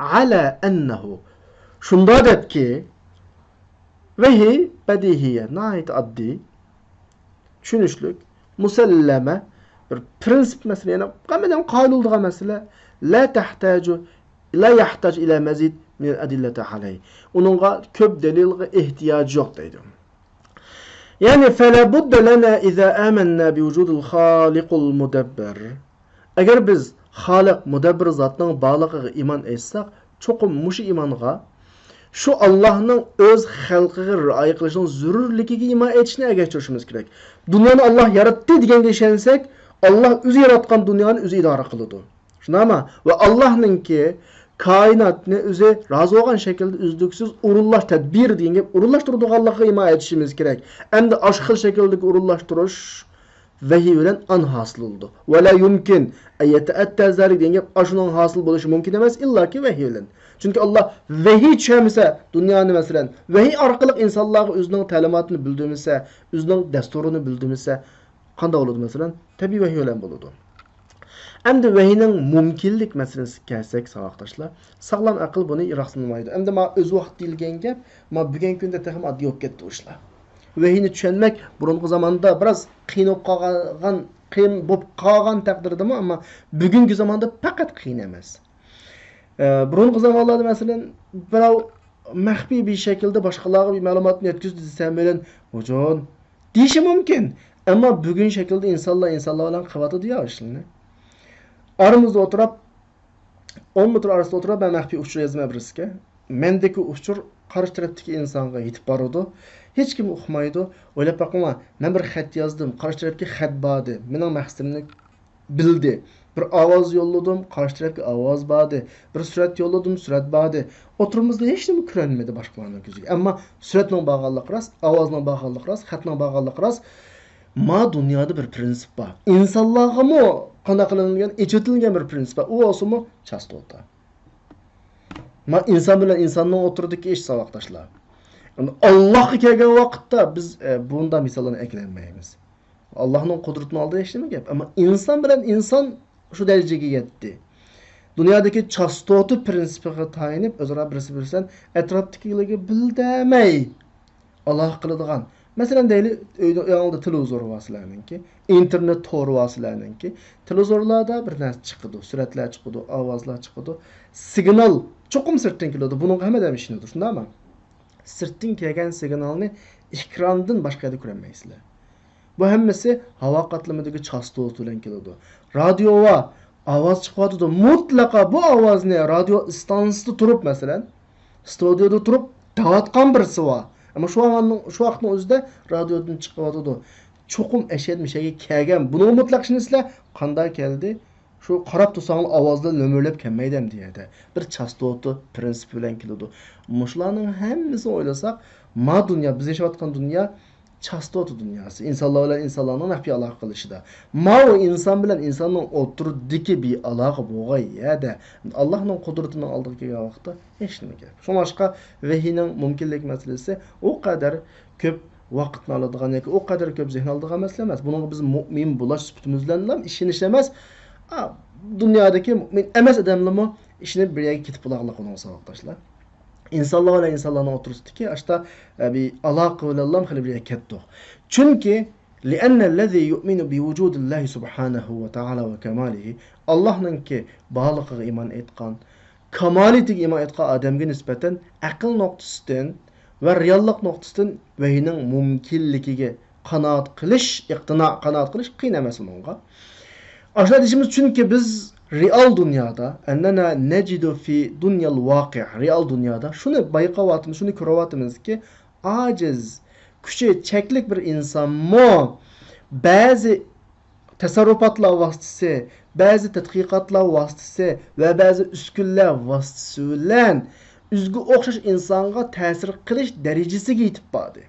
ئەلە ئەننەھۇ. شۇنداق دەپكى، ۋەھىي بەدىھىيە، ناھايىتى ئاددىي، چۈشىنىشلىك، مۇسەللەمە، بىر پرىنسىپ مەسىلە، يەنى ھەممىدىن قايىل بولىدىغان مەسىلە. لا تحتاج، لا يحتاج إلى مزيد من الأدلة عليه. ئۇنىڭغا كۆپ دەلىلغا ئېھتىياج يوق دەيدۇ. يەنى، فلا بد لنا إذا آمنا بوجود الخالق المدبر. ئەگەر بىز خالىق، مۇدەببىر زاتنىڭ بارلىقىغا ئىمان ئېيتساق، چوقۇم مۇشۇ ئىمانغا شۇ ئاللاھنىڭ ئۆز خەلقىگە رىئايە قىلىشنىڭ زۆرۈرلۈكىگە ئىمان ئېيتىشنى ئەگەشتۈرۈشىمىز كېرەك. دۇنيانى ئاللاھ ياراتتى دېگەنگە ئىشەنسەك، ئاللاھ ئۆزى ياراتقان دۇنيانى ئۆزى ئىدارە قىلىدۇ. شۇنداقمۇ؟ ۋە ئاللاھنىڭكى كائىناتنى ئۆزى رازى بولغان شەكىلدە ئۈزلۈكسىز ئورۇنلاش، تەدبىر دېگەن گەپ، ئورۇنلاشتۇرىدىغانلىقىغا ئىمان ئېيتىشىمىز كېرەك. ئەمدى ئاشۇ خىل شەكىلدىكى ئورۇنلاشتۇرۇش ۋەھىي بىلەن ئان ھاسىل بولىدۇ. ۋە لا يۇمكىن ئەن يەتەئەتتە زالىك دېگەن گەپ ئاشۇنىڭ ھاسىل بولۇشى مۇمكىن ئەمەس، ئىللاكى ۋەھىي بىلەن. چۈنكى ئاللاھ ۋەھىي چۈشەرمىسە دۇنيانى، مەسىلەن، ۋەھىي ئارقىلىق ئىنسانلارغا ئۆزىنىڭ تەلىماتىنى بىلدۈرمىسە، ئۆزىنىڭ دەستۇرىنى بىلدۈرمىسە، قانداق بولىدۇ، مەسىلەن؟ تەبىئىي ۋەھىي بىلەن بولىدۇ. ئەمدى ۋەھىينىڭ مۇمكىنلىك مەسىلىسىگە كەلسەك، ساۋاقداشلار، ساغلام ئەقىل بۇنى يىراقسىنمايدۇ. ئەمدى مانا ئۆز ۋاقتى دېيىلگەن گەپ، مانا بۈگۈنكى كۈندە تېخىمۇ ئاددىي بولۇپ كەتتى بۇ ئىشلار. ۋەھىينى چۈشەنمەك بۇرۇنقى زاماندا بىراز قىيىن بولۇپ قالغان، قىيىن بولۇپ قالغان تەقدىردىمۇ، ئەمما بۈگۈنكى زاماندا پەقەت قىيىن ئەمەس. ئە، بۇرۇنقى زامانلاردا، مەسىلەن، بىراۋ مەخپىي بىر شەكىلدە باشقىلارغا بىر مەلۇماتنى يەتكۈزدى دېسە، مەسىلەن، ھۇجۇن دېيىشى مۇمكىن. ئەمما بۈگۈن شەكىلدە ئىنسانلار ئىنسانلار بىلەن قىلىۋاتىدۇ يا ئىشلىرىنى. ئارىمىزدا ئولتۇرۇپ، ئون مېتىر ئارىسىدا ئولتۇرۇپ، مەن مەخپىي ئۇچۇر يازىمەن بىرسىگە. مەندىكى ئۇچۇر قارشى تەرەپتىكى ئىنسانغا يېتىپ بارىدۇ. ھېچكىم ئۇقمايدۇ. ئويلاپ باقىڭلار، مەن بىر خەت يازدىم، قارشى تەرەپكە خەت باردى. مېنىڭ مەقسىتىمنى بىلدى. بىر ئاۋاز يوللىدىم، قارشى تەرەپكە ئاۋاز باردى. بىر سۈرەت يوللىدىم، سۈرەت باردى. ئوتتۇرىمىزدا ھېچنېمە كۆرۈنمىدى باشقىلارنىڭ كۆزىگە. ئەمما سۈرەتنىڭ بارغانلىقى راست، ئاۋازنىڭ بارغانلىقى راست، خەتنىڭ بارغانلىقى راست. ما دۇنيادا بىر پرىنسىپ بار. ئىنسانلارغىمۇ قانداق قىلىنغان، ئېچىۋېتىلگەن بىر پرىنسىپ بار. ئۇ بولسىمۇ چاستوتا. ما ئىنسان بىلەن ئىنساننىڭ ئوتتۇرىدىكى ئىش، ساۋاقداشلار. ئەمدى ئاللاھقا كەلگەن ۋاقىتتا بىز، ئە، بۇنداق مىساللارنى ئەكېلەلمەيمىز. ئاللاھنىڭ قۇدرىتىنىڭ ئالدىدا ھېچنېمە گەپ. ئەمما ئىنسان بىلەن ئىنسان شۇ دەرىجىگە يەتتى. دۇنيادىكى چاستوتا پرىنسىپىغا تايىنىپ، ئۆزئارا بىرسى بىرسى بىلەن ئەتراپتىكىلەرگە بىلدۈرمەي ئالاقە قىلىدىغان. مەسىلەن، دەيلى، ئۆيدە، ئۆيۈڭدە تېلېۋىزور بار سىلەرنىڭكى، ئىنتېرنېت تورى بار سىلەرنىڭكى. تېلېۋىزورلاردا بىر نەرسە چىقىدۇ، سۈرەتلەر چىقىدۇ، ئاۋازلار چىقىدۇ، سىگنال چوقۇم سىرتتىن كېلىدۇ. بۇنىڭغا ھەممە ئادەم ئىشىنىدۇ، شۇنداقمۇ؟ سىرتتىن كەلگەن سىگنالنى ئېكراندىن باشقا يەردە كۆرەلمەيسىلەر. بۇ ھەممىسى ھاۋا قاتلىمىدىكى چاستوتا بىلەن كېلىدۇ. رادىيو بار، ئاۋاز چىقىۋاتىدۇ. مۇتلەقا بۇ ئاۋازنى رادىيو ئىستانسىسىدا تۇرۇپ، مەسىلەن، ستۇدىيودا تۇرۇپ دەۋاتقان بىرسى بار. ئەمما شۇ ۋاقىتنىڭ، شۇ ۋاقىتنىڭ ئۆزىدە رادىيودىن چىقىۋاتىدۇ. چوقۇم ئەشەددىي مۇشەگە كەلگەن. بۇنىڭغا مۇتلەق ئىشىنىسىلەر. قانداق كەلدى؟ شۇ قاراپ تۇرساڭلار ئاۋازلار لۆمۈرلەپ كەلمەيدۇ ئەمدى يەردە. بىر چاستوتا پرىنسىپى بىلەن كېلىدۇ. مۇشۇلارنىڭ ھەممىسىنى ئويلىساق، ما دۇنيا، بىز ياشاۋاتقان دۇنيا چاستوتا دۇنياسى. ئىنسانلار بىلەن ئىنسانلارنىڭ مەخپىي ئالاقە قىلىشىدا. ماۋۇ ئىنسان بىلەن ئىنساننىڭ ئوتتۇرىدىكى بىر ئالاقە بولغان يەردە، ئاللاھنىڭ قۇدرىتىنىڭ ئالدىغا كەلگەن ۋاقىتتا ھېچنېمە گەپ. شۇڭلاشقا ۋەھىينىڭ مۇمكىنلىك مەسىلىسى ئۇ قەدەر كۆپ ۋاقىتنى ئالىدىغان ياكى ئۇ قەدەر كۆپ زېھىن ئالىدىغان مەسىلە ئەمەس. بۇنىڭغا بىز مۇئمىن بولۇش سۈپىتىمىز بىلەنلا ئىشىنىش ئەمەس، ئا، دۇنيادىكى مۇئمىن ئەمەس ئادەملىرىمۇ ئىشىنىپ بىر يەرگە كېتىپ بولارلىق ئۇنىڭغا، ساۋاقداشلار. ئىنسانلار بىلەن ئىنسانلارنىڭ ئوتتۇرىسىدىكى ئاشتا، ئە، بىر ئالاقە بىلەنلا خېلى بىر يەرگە كەتتۇق. چۈنكى، لأن الذي يؤمن بوجود الله سبحانه وتعالى وكماله، ئاللاھنىڭكى بارلىقىغا ئىمان ئېيتقان، كامالىيىتىگە ئىمان ئېيتقان ئادەمگە نىسبەتەن ئەقىل نۇقتىسىدىن ۋە رېئاللىق نۇقتىسىدىن ۋەھىينىڭ مۇمكىنلىكىگە قانائەت قىلىش، ئىقتىنا، قانائەت قىلىش قىيىن ئەمەس ئۇنىڭغا. ئاشۇنداق دېيىشىمىز، چۈنكى بىز رېئال دۇنيادا، أننا نجد في دنيا الواقع، رېئال دۇنيادا شۇنى بايقاۋاتىمىز، شۇنى كۆرۈۋاتىمىزكى، ئاجىز، كۈچى چەكلىك بىر ئىنسانمۇ بەزى تەسەررۇپاتلار ۋاسىتىسى، بەزى تەتقىقاتلار ۋاسىتىسى ۋە بەزى ئۈسكۈنىلەر ۋاسىتىسى بىلەن ئۆزىگە ئوخشاش ئىنسانغا تەسىر قىلىش دەرىجىسىگە يېتىپ باردى.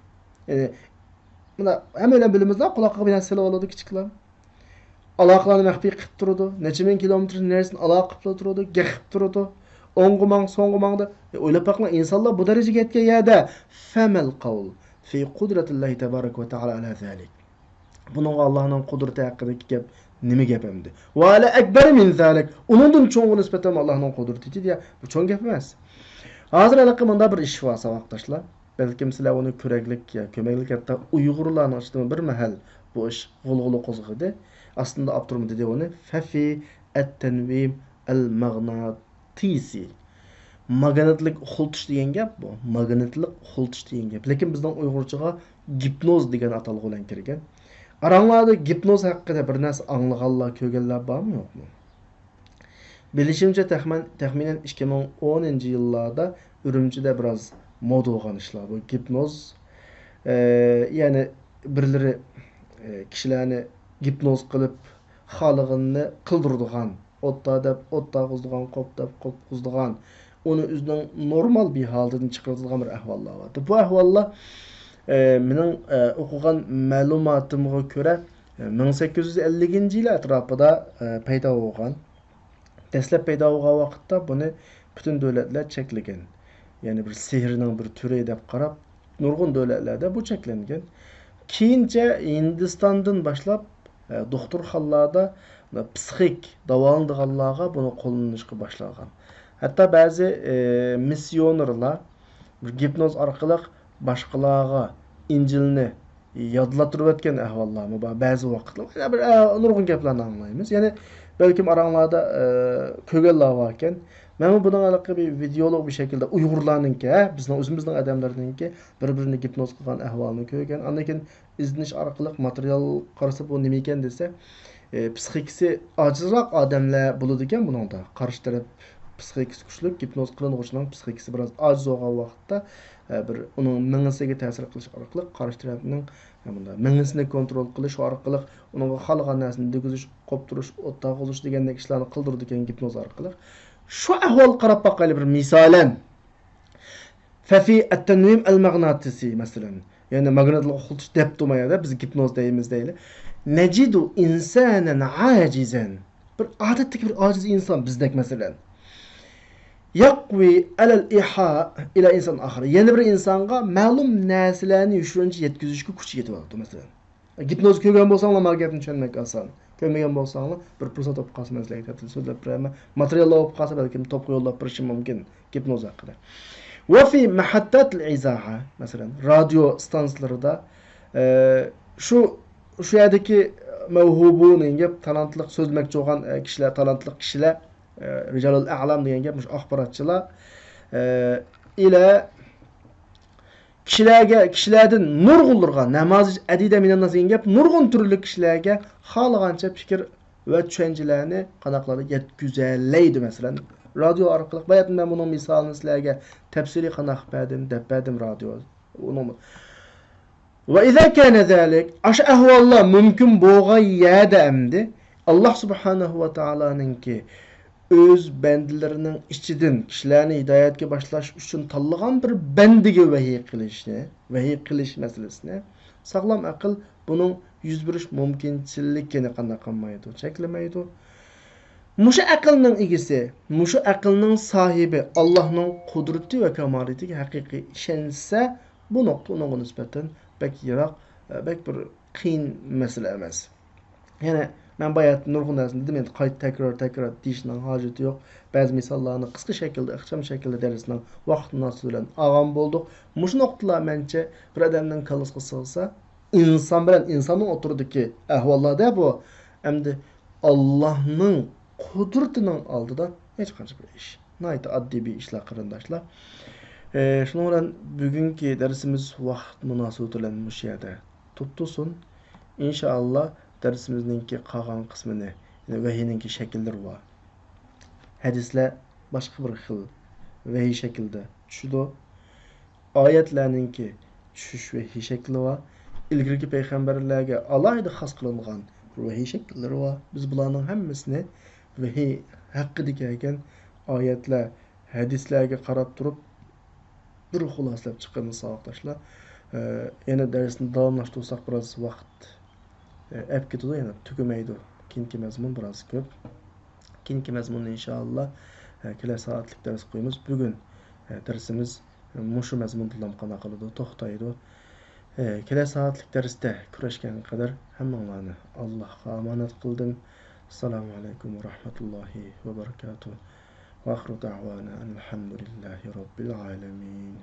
يەنى، مانا، ھەممەيلەن بىلىمىزلا، قۇلاققا بىر نەرسە سېلىۋالىدۇ كىچىكلەر. ئالاقىلارنى مەخپىي قىلىپ تۇرىدۇ. نەچچە مىڭ كىلومېتىر نەرسىنى ئالاقە قىلىپ تۇرىدۇ، گەپ قىلىپ تۇرىدۇ. ئوڭغا ماڭ، سوڭغا ماڭ دەپ. ئويلاپ باقىڭلار، ئىنسانلار بۇ دەرىجىگە يەتكەن يەردە، فما القول في قدرة الله تبارك وتعالى على ذلك. بۇنىڭغا ئاللاھنىڭ قۇدرىتى ھەققىدىكى گەپ نېمە گەپ ئەمدى؟ وعلى أكبر من ذلك. ئۇنىڭدىن چوڭغا نىسبەتەن ئاللاھنىڭ قۇدرىتى دېدى يا، بۇ چوڭ گەپ ئەمەس. ھازىر ھېلىقى مۇنداق بىر ئىش بار، ساۋاقداشلار. بەلكىم سىلەر ئۇنى كۆرەكلىك يا كۆمەكلىك، ھەتتا ئۇيغۇرلارنىڭ ئىچىدىمۇ بىر مەھەل بۇ ئىش غۇلغۇلا قوزغىدى. ئاستىندا ئاپتورمۇ دېدى ئۇنى، فەفى ئەتتەنۋىم ئەلمەغناتىسى. ماگنىتلىق ئۇخلىتىش دېگەن گەپ بۇ. ماگنىتلىق ئۇخلىتىش دېگەن گەپ. لېكىن بىزنىڭ ئۇيغۇرچىغا گىپنوز دېگەن ئاتالغۇ بىلەن كىرگەن. ئاراڭلاردا گىپنوز ھەققىدە بىر نەرسە ئاڭلىغانلار، كۆرگەنلەر بارمۇ، يوقمۇ؟ بىلىشىمچە، تەخمىن-، تەخمىنەن ئىككى مىڭ ئونىنچى يىللاردا ئۈرۈمچىدە بىراز مودا بولغان ئىشلار بۇ گىپنوز. ئە، يەنى بىرلىرى، ئە، كىشىلەرنى گىپنوز قىلىپ، خالىغىنىنى قىلدۇرىدىغان، ئوتتا دەپ ئوتتا قوزىدىغان، قوپ دەپ قوپ قوزىدىغان، ئۇنى ئۆزىنىڭ نورمال بىر ھالىتىدىن چىقىرىدىغان بىر ئەھۋاللار بار. بۇ ئەھۋاللار، ئە، مېنىڭ، ئە، ئوقۇغان مەلۇماتىمغا كۆرە، ئە، مىڭ سەككىز يۈز ئەللىكىنچى يىل ئەتراپىدا، ئە، پەيدا بولغان. دەسلەپ پەيدا بولغان ۋاقىتتا بۇنى پۈتۈن دۆلەتلەر چەكلىگەن. يەنى بىر سېھىرنىڭ بىر تۈرى دەپ قاراپ، نۇرغۇن دۆلەتلەردە بۇ چەكلەنگەن. كېيىنچە ھىندىستاندىن باشلاپ، ئە، دوختۇرخانىلاردا پسىخىك داۋالىنىدىغانلارغا بۇنى قوللىنىشقا باشلانغان. ھەتتا بەزى، ئە، مىسسىيونېرلار بىر گىپنوز ئارقىلىق باشقىلارغا ئىنجىلنى يادلاتتۇرۇۋەتكەن ئەھۋاللارمۇ بار بەزى ۋاقىتلار. يەنە بىر، ئە، نۇرغۇن گەپلەرنى ئاڭلايمىز. يەنى بەلكىم ئاراڭلاردا، ئە، كۆرگەنلەر باركەن. مەنمۇ بۇنىڭ ھېلىقى بىر ۋىدېئولوگ بىر شەكىلدە ئۇيغۇرلارنىڭكى، ھە، بىزنىڭ ئۆزىمىزنىڭ ئادەملىرىنىڭكى بىر-بىرىنى گىپنوز قىلغان ئەھۋالىنى كۆرگەن. ئاندىن كېيىن ئىزدىنىش ئارقىلىق ماتېرىيال قارىسا، بۇ نېمە ئىكەن دېسە، ئى، پسىخىكىسى ئاجىزراق ئادەملەر بولىدىكەن بۇنىڭدا. قارشى تەرەپ پسىخىكىسى كۈچلۈك، گىپنوز قىلىنغۇچىنىڭ پسىخىكىسى بىراز ئاجىز بولغان ۋاقىتتا، ئە، بىر ئۇنىڭ مېڭىسىگە تەسىر قىلىش ئارقىلىق قارشى تەرەپنىڭ، ئە، مۇنداق مېڭىسىنى كونترول قىلىش ئارقىلىق ئۇنىڭغا خالىغان نەرسىنى دېگۈزۈش، قوپتۇرۇش، ئوتتا قوزۇش دېگەندەك ئىشلارنى قىلدۇرىدىكەن گىپنوز ئارقىلىق. شۇ ئەھۋالغا قاراپ باقايلى بىر مىسالەن. فەفى ئەتتەنۋىم ئەلمەغناتىسى، مەسىلەن. يەنى ماگنىتلىق ئۇخلىتىش دەپتۇ ما يەردە، بىز گىپنوز دەيمىز دەيلى. نەجىدۇ ئىنسانەن ئاجىزەن. بىر ئادەتتىكى بىر ئاجىز ئىنسان بىزدەك، مەسىلەن. يەقۋى ئەلەل ئىھا ئىلە ئىنسان ئاخىر. يەنە بىر ئىنسانغا مەلۇم نەرسىلەرنى يوشۇرۇنچە يەتكۈزۈشكە كۈچى يېتىۋاتىدۇ، مەسىلەن. گىپنوز كۆرگەن بولساڭلار، مانا گەپنى چۈشەنمەك ئاسان. كۆرمىگەن بولساڭلار، بىر پۇرسەت بولۇپ قالسا، مەن سىلەرگە تەپسىلىي سۆزلەپ بېرەرمەن. ماتېرىياللار بولۇپ قالسا، بەلكىم توپقا يوللاپ بېرىشىم مۇمكىن گىپنوز ھەققىدە. ۋە فى مەھەتتاتىل ئىزاھە، مەسىلەن، رادىيو ئىستانسىلىرىدا، ئە، شۇ، شۇ يەردىكى مەۋھۇبۇن دېگەن گەپ، تالانتلىق سۆزلىمەكچى بولغان، ئە، كىشىلەر، تالانتلىق كىشىلەر، ئە، رىجالۇل ئەلام دېگەن گەپ، مۇشۇ ئاخباراتچىلار، ئە، ئىلە كىشىلەرگە، كىشىلەردىن نۇرغۇنلىرىغا، نامازى ئەدىدە مىنەنناس دېگەن گەپ، نۇرغۇن تۈرلۈك كىشىلەرگە خالىغانچە پىكىر ۋە چۈشەنچىلەرنى قانداقلاردا يەتكۈزەلەيدۇ، مەسىلەن، رادىيو ئارقىلىق. باياتىن مەن بۇنىڭ مىسالىنى سىلەرگە تەپسىلىي قانداق بەردىم، دەپ بەردىم رادىيو. ئۇنىڭ ۋە ئىزا كان زالىك، ئاشۇ ئەھۋاللار مۇمكىن بولغان يەردە ئەمدى ئاللاھ سۇبھانەھۇ ۋە تائالانىڭكى ئۆز بەندىلىرىنىڭ ئىچىدىن كىشىلەرنى ھىدايەتكە باشلاش ئۈچۈن تاللىغان بىر بەندىگە ۋەھىي قىلىشنى، ۋەھىي قىلىش مەسىلىسىنى ساغلام ئەقىل بۇنىڭ يۈز بېرىش مۇمكىنچىلىكىنى قانداق قىلمايدۇ، چەكلىمەيدۇ. مۇشۇ ئەقىلنىڭ ئىگىسى، مۇشۇ ئەقىلنىڭ ساھىبى ئاللاھنىڭ قۇدرىتى ۋە كامالىتىگە ھەقىقىي ئىشەنسە، بۇ نۇقتا ئۇنىڭغا نىسبەتەن بەك يىراق، بەك بىر قىيىن مەسىلە ئەمەس. يەنە مەن بايا نۇرغۇن نەرسىنى دېدىم، ئەمدى قايتا تەكرار، تەكرار دېيىشنىڭ ھاجىتى يوق. بەزى مىساللارنى قىسقا شەكىلدە، ئىخچام شەكىلدە دەرسنىڭ ۋاقىت مۇناسىۋىتى بىلەن ئالغان بولدۇق. مۇشۇ نۇقتىلار مەنچە بىر ئادەمنىڭ كاللىسىغا سىغسا، ئىنسان بىلەن ئىنساننىڭ ئوتتۇرىدىكى ئەھۋاللاردا بۇ ئەمدى ئاللاھنىڭ قۇدرىتىنىڭ ئالدىدا ھېچقانچە بىر ئىش. ناھايىتى ئاددىي بىر ئىشلار، قېرىنداشلار. ئى، شۇنىڭ بىلەن بۈگۈنكى دەرسىمىز ۋاقىت مۇناسىۋىتى بىلەن مۇشۇ يەردە توختىسۇن. ئىنشائاللا، دەرسىمىزنىڭكى قالغان قىسمىنى، يەنى ۋەھىينىڭكى شەكىللىرى بار. ھەدىسلەر باشقا بىر خىل ۋەھىي شەكلىدە چۈشىدۇ. ئايەتلەرنىڭكى چۈشۈش ۋەھىي شەكلى بار. ئىلگىرىكى پەيغەمبەرلەرگە ئالاھىدە خاس قىلىنغان بىر ۋەھىي شەكىللىرى بار. بىز بۇلارنىڭ ھەممىسىنى ۋەھىي ھەققىدە كەلگەن ئايەتلەر، ھەدىسلەرگە قاراپ تۇرۇپ بىر خۇلاسىلەپ چىقىمىز، ساۋاقداشلار. ئە، يەنە دەرسنى داۋاملاشتۇرساق بىراز ۋاقىت ئەپ كېتىدۇ، يەنە تۈگىمەيدۇ. كېيىنكى مەزمۇن بىراز كۆپ. كېيىنكى مەزمۇننى ئىنشائاللا، ئە، كېلەر سائەتلىك دەرس قويىمىز. بۈگۈن، ئە، دەرسىمىز مۇشۇ مەزمۇندىلا قانداق قىلىدۇ، توختايدۇ. ئە، كېلەر سائەتلىك دەرستە كۆرۈشكەنگە قەدەر ھەممىڭلارنى ئاللاھقا ئامانەت قىلدىم. ئەسسالامۇ ئەلەيكۇم ۋە رەھمەتۇللاھى ۋە بەرىكاتۇھ. ۋە ئاخىرۇ دەئۋانا ئەنىل ھەمدۇلىللاھى رەببىل ئالەمىن.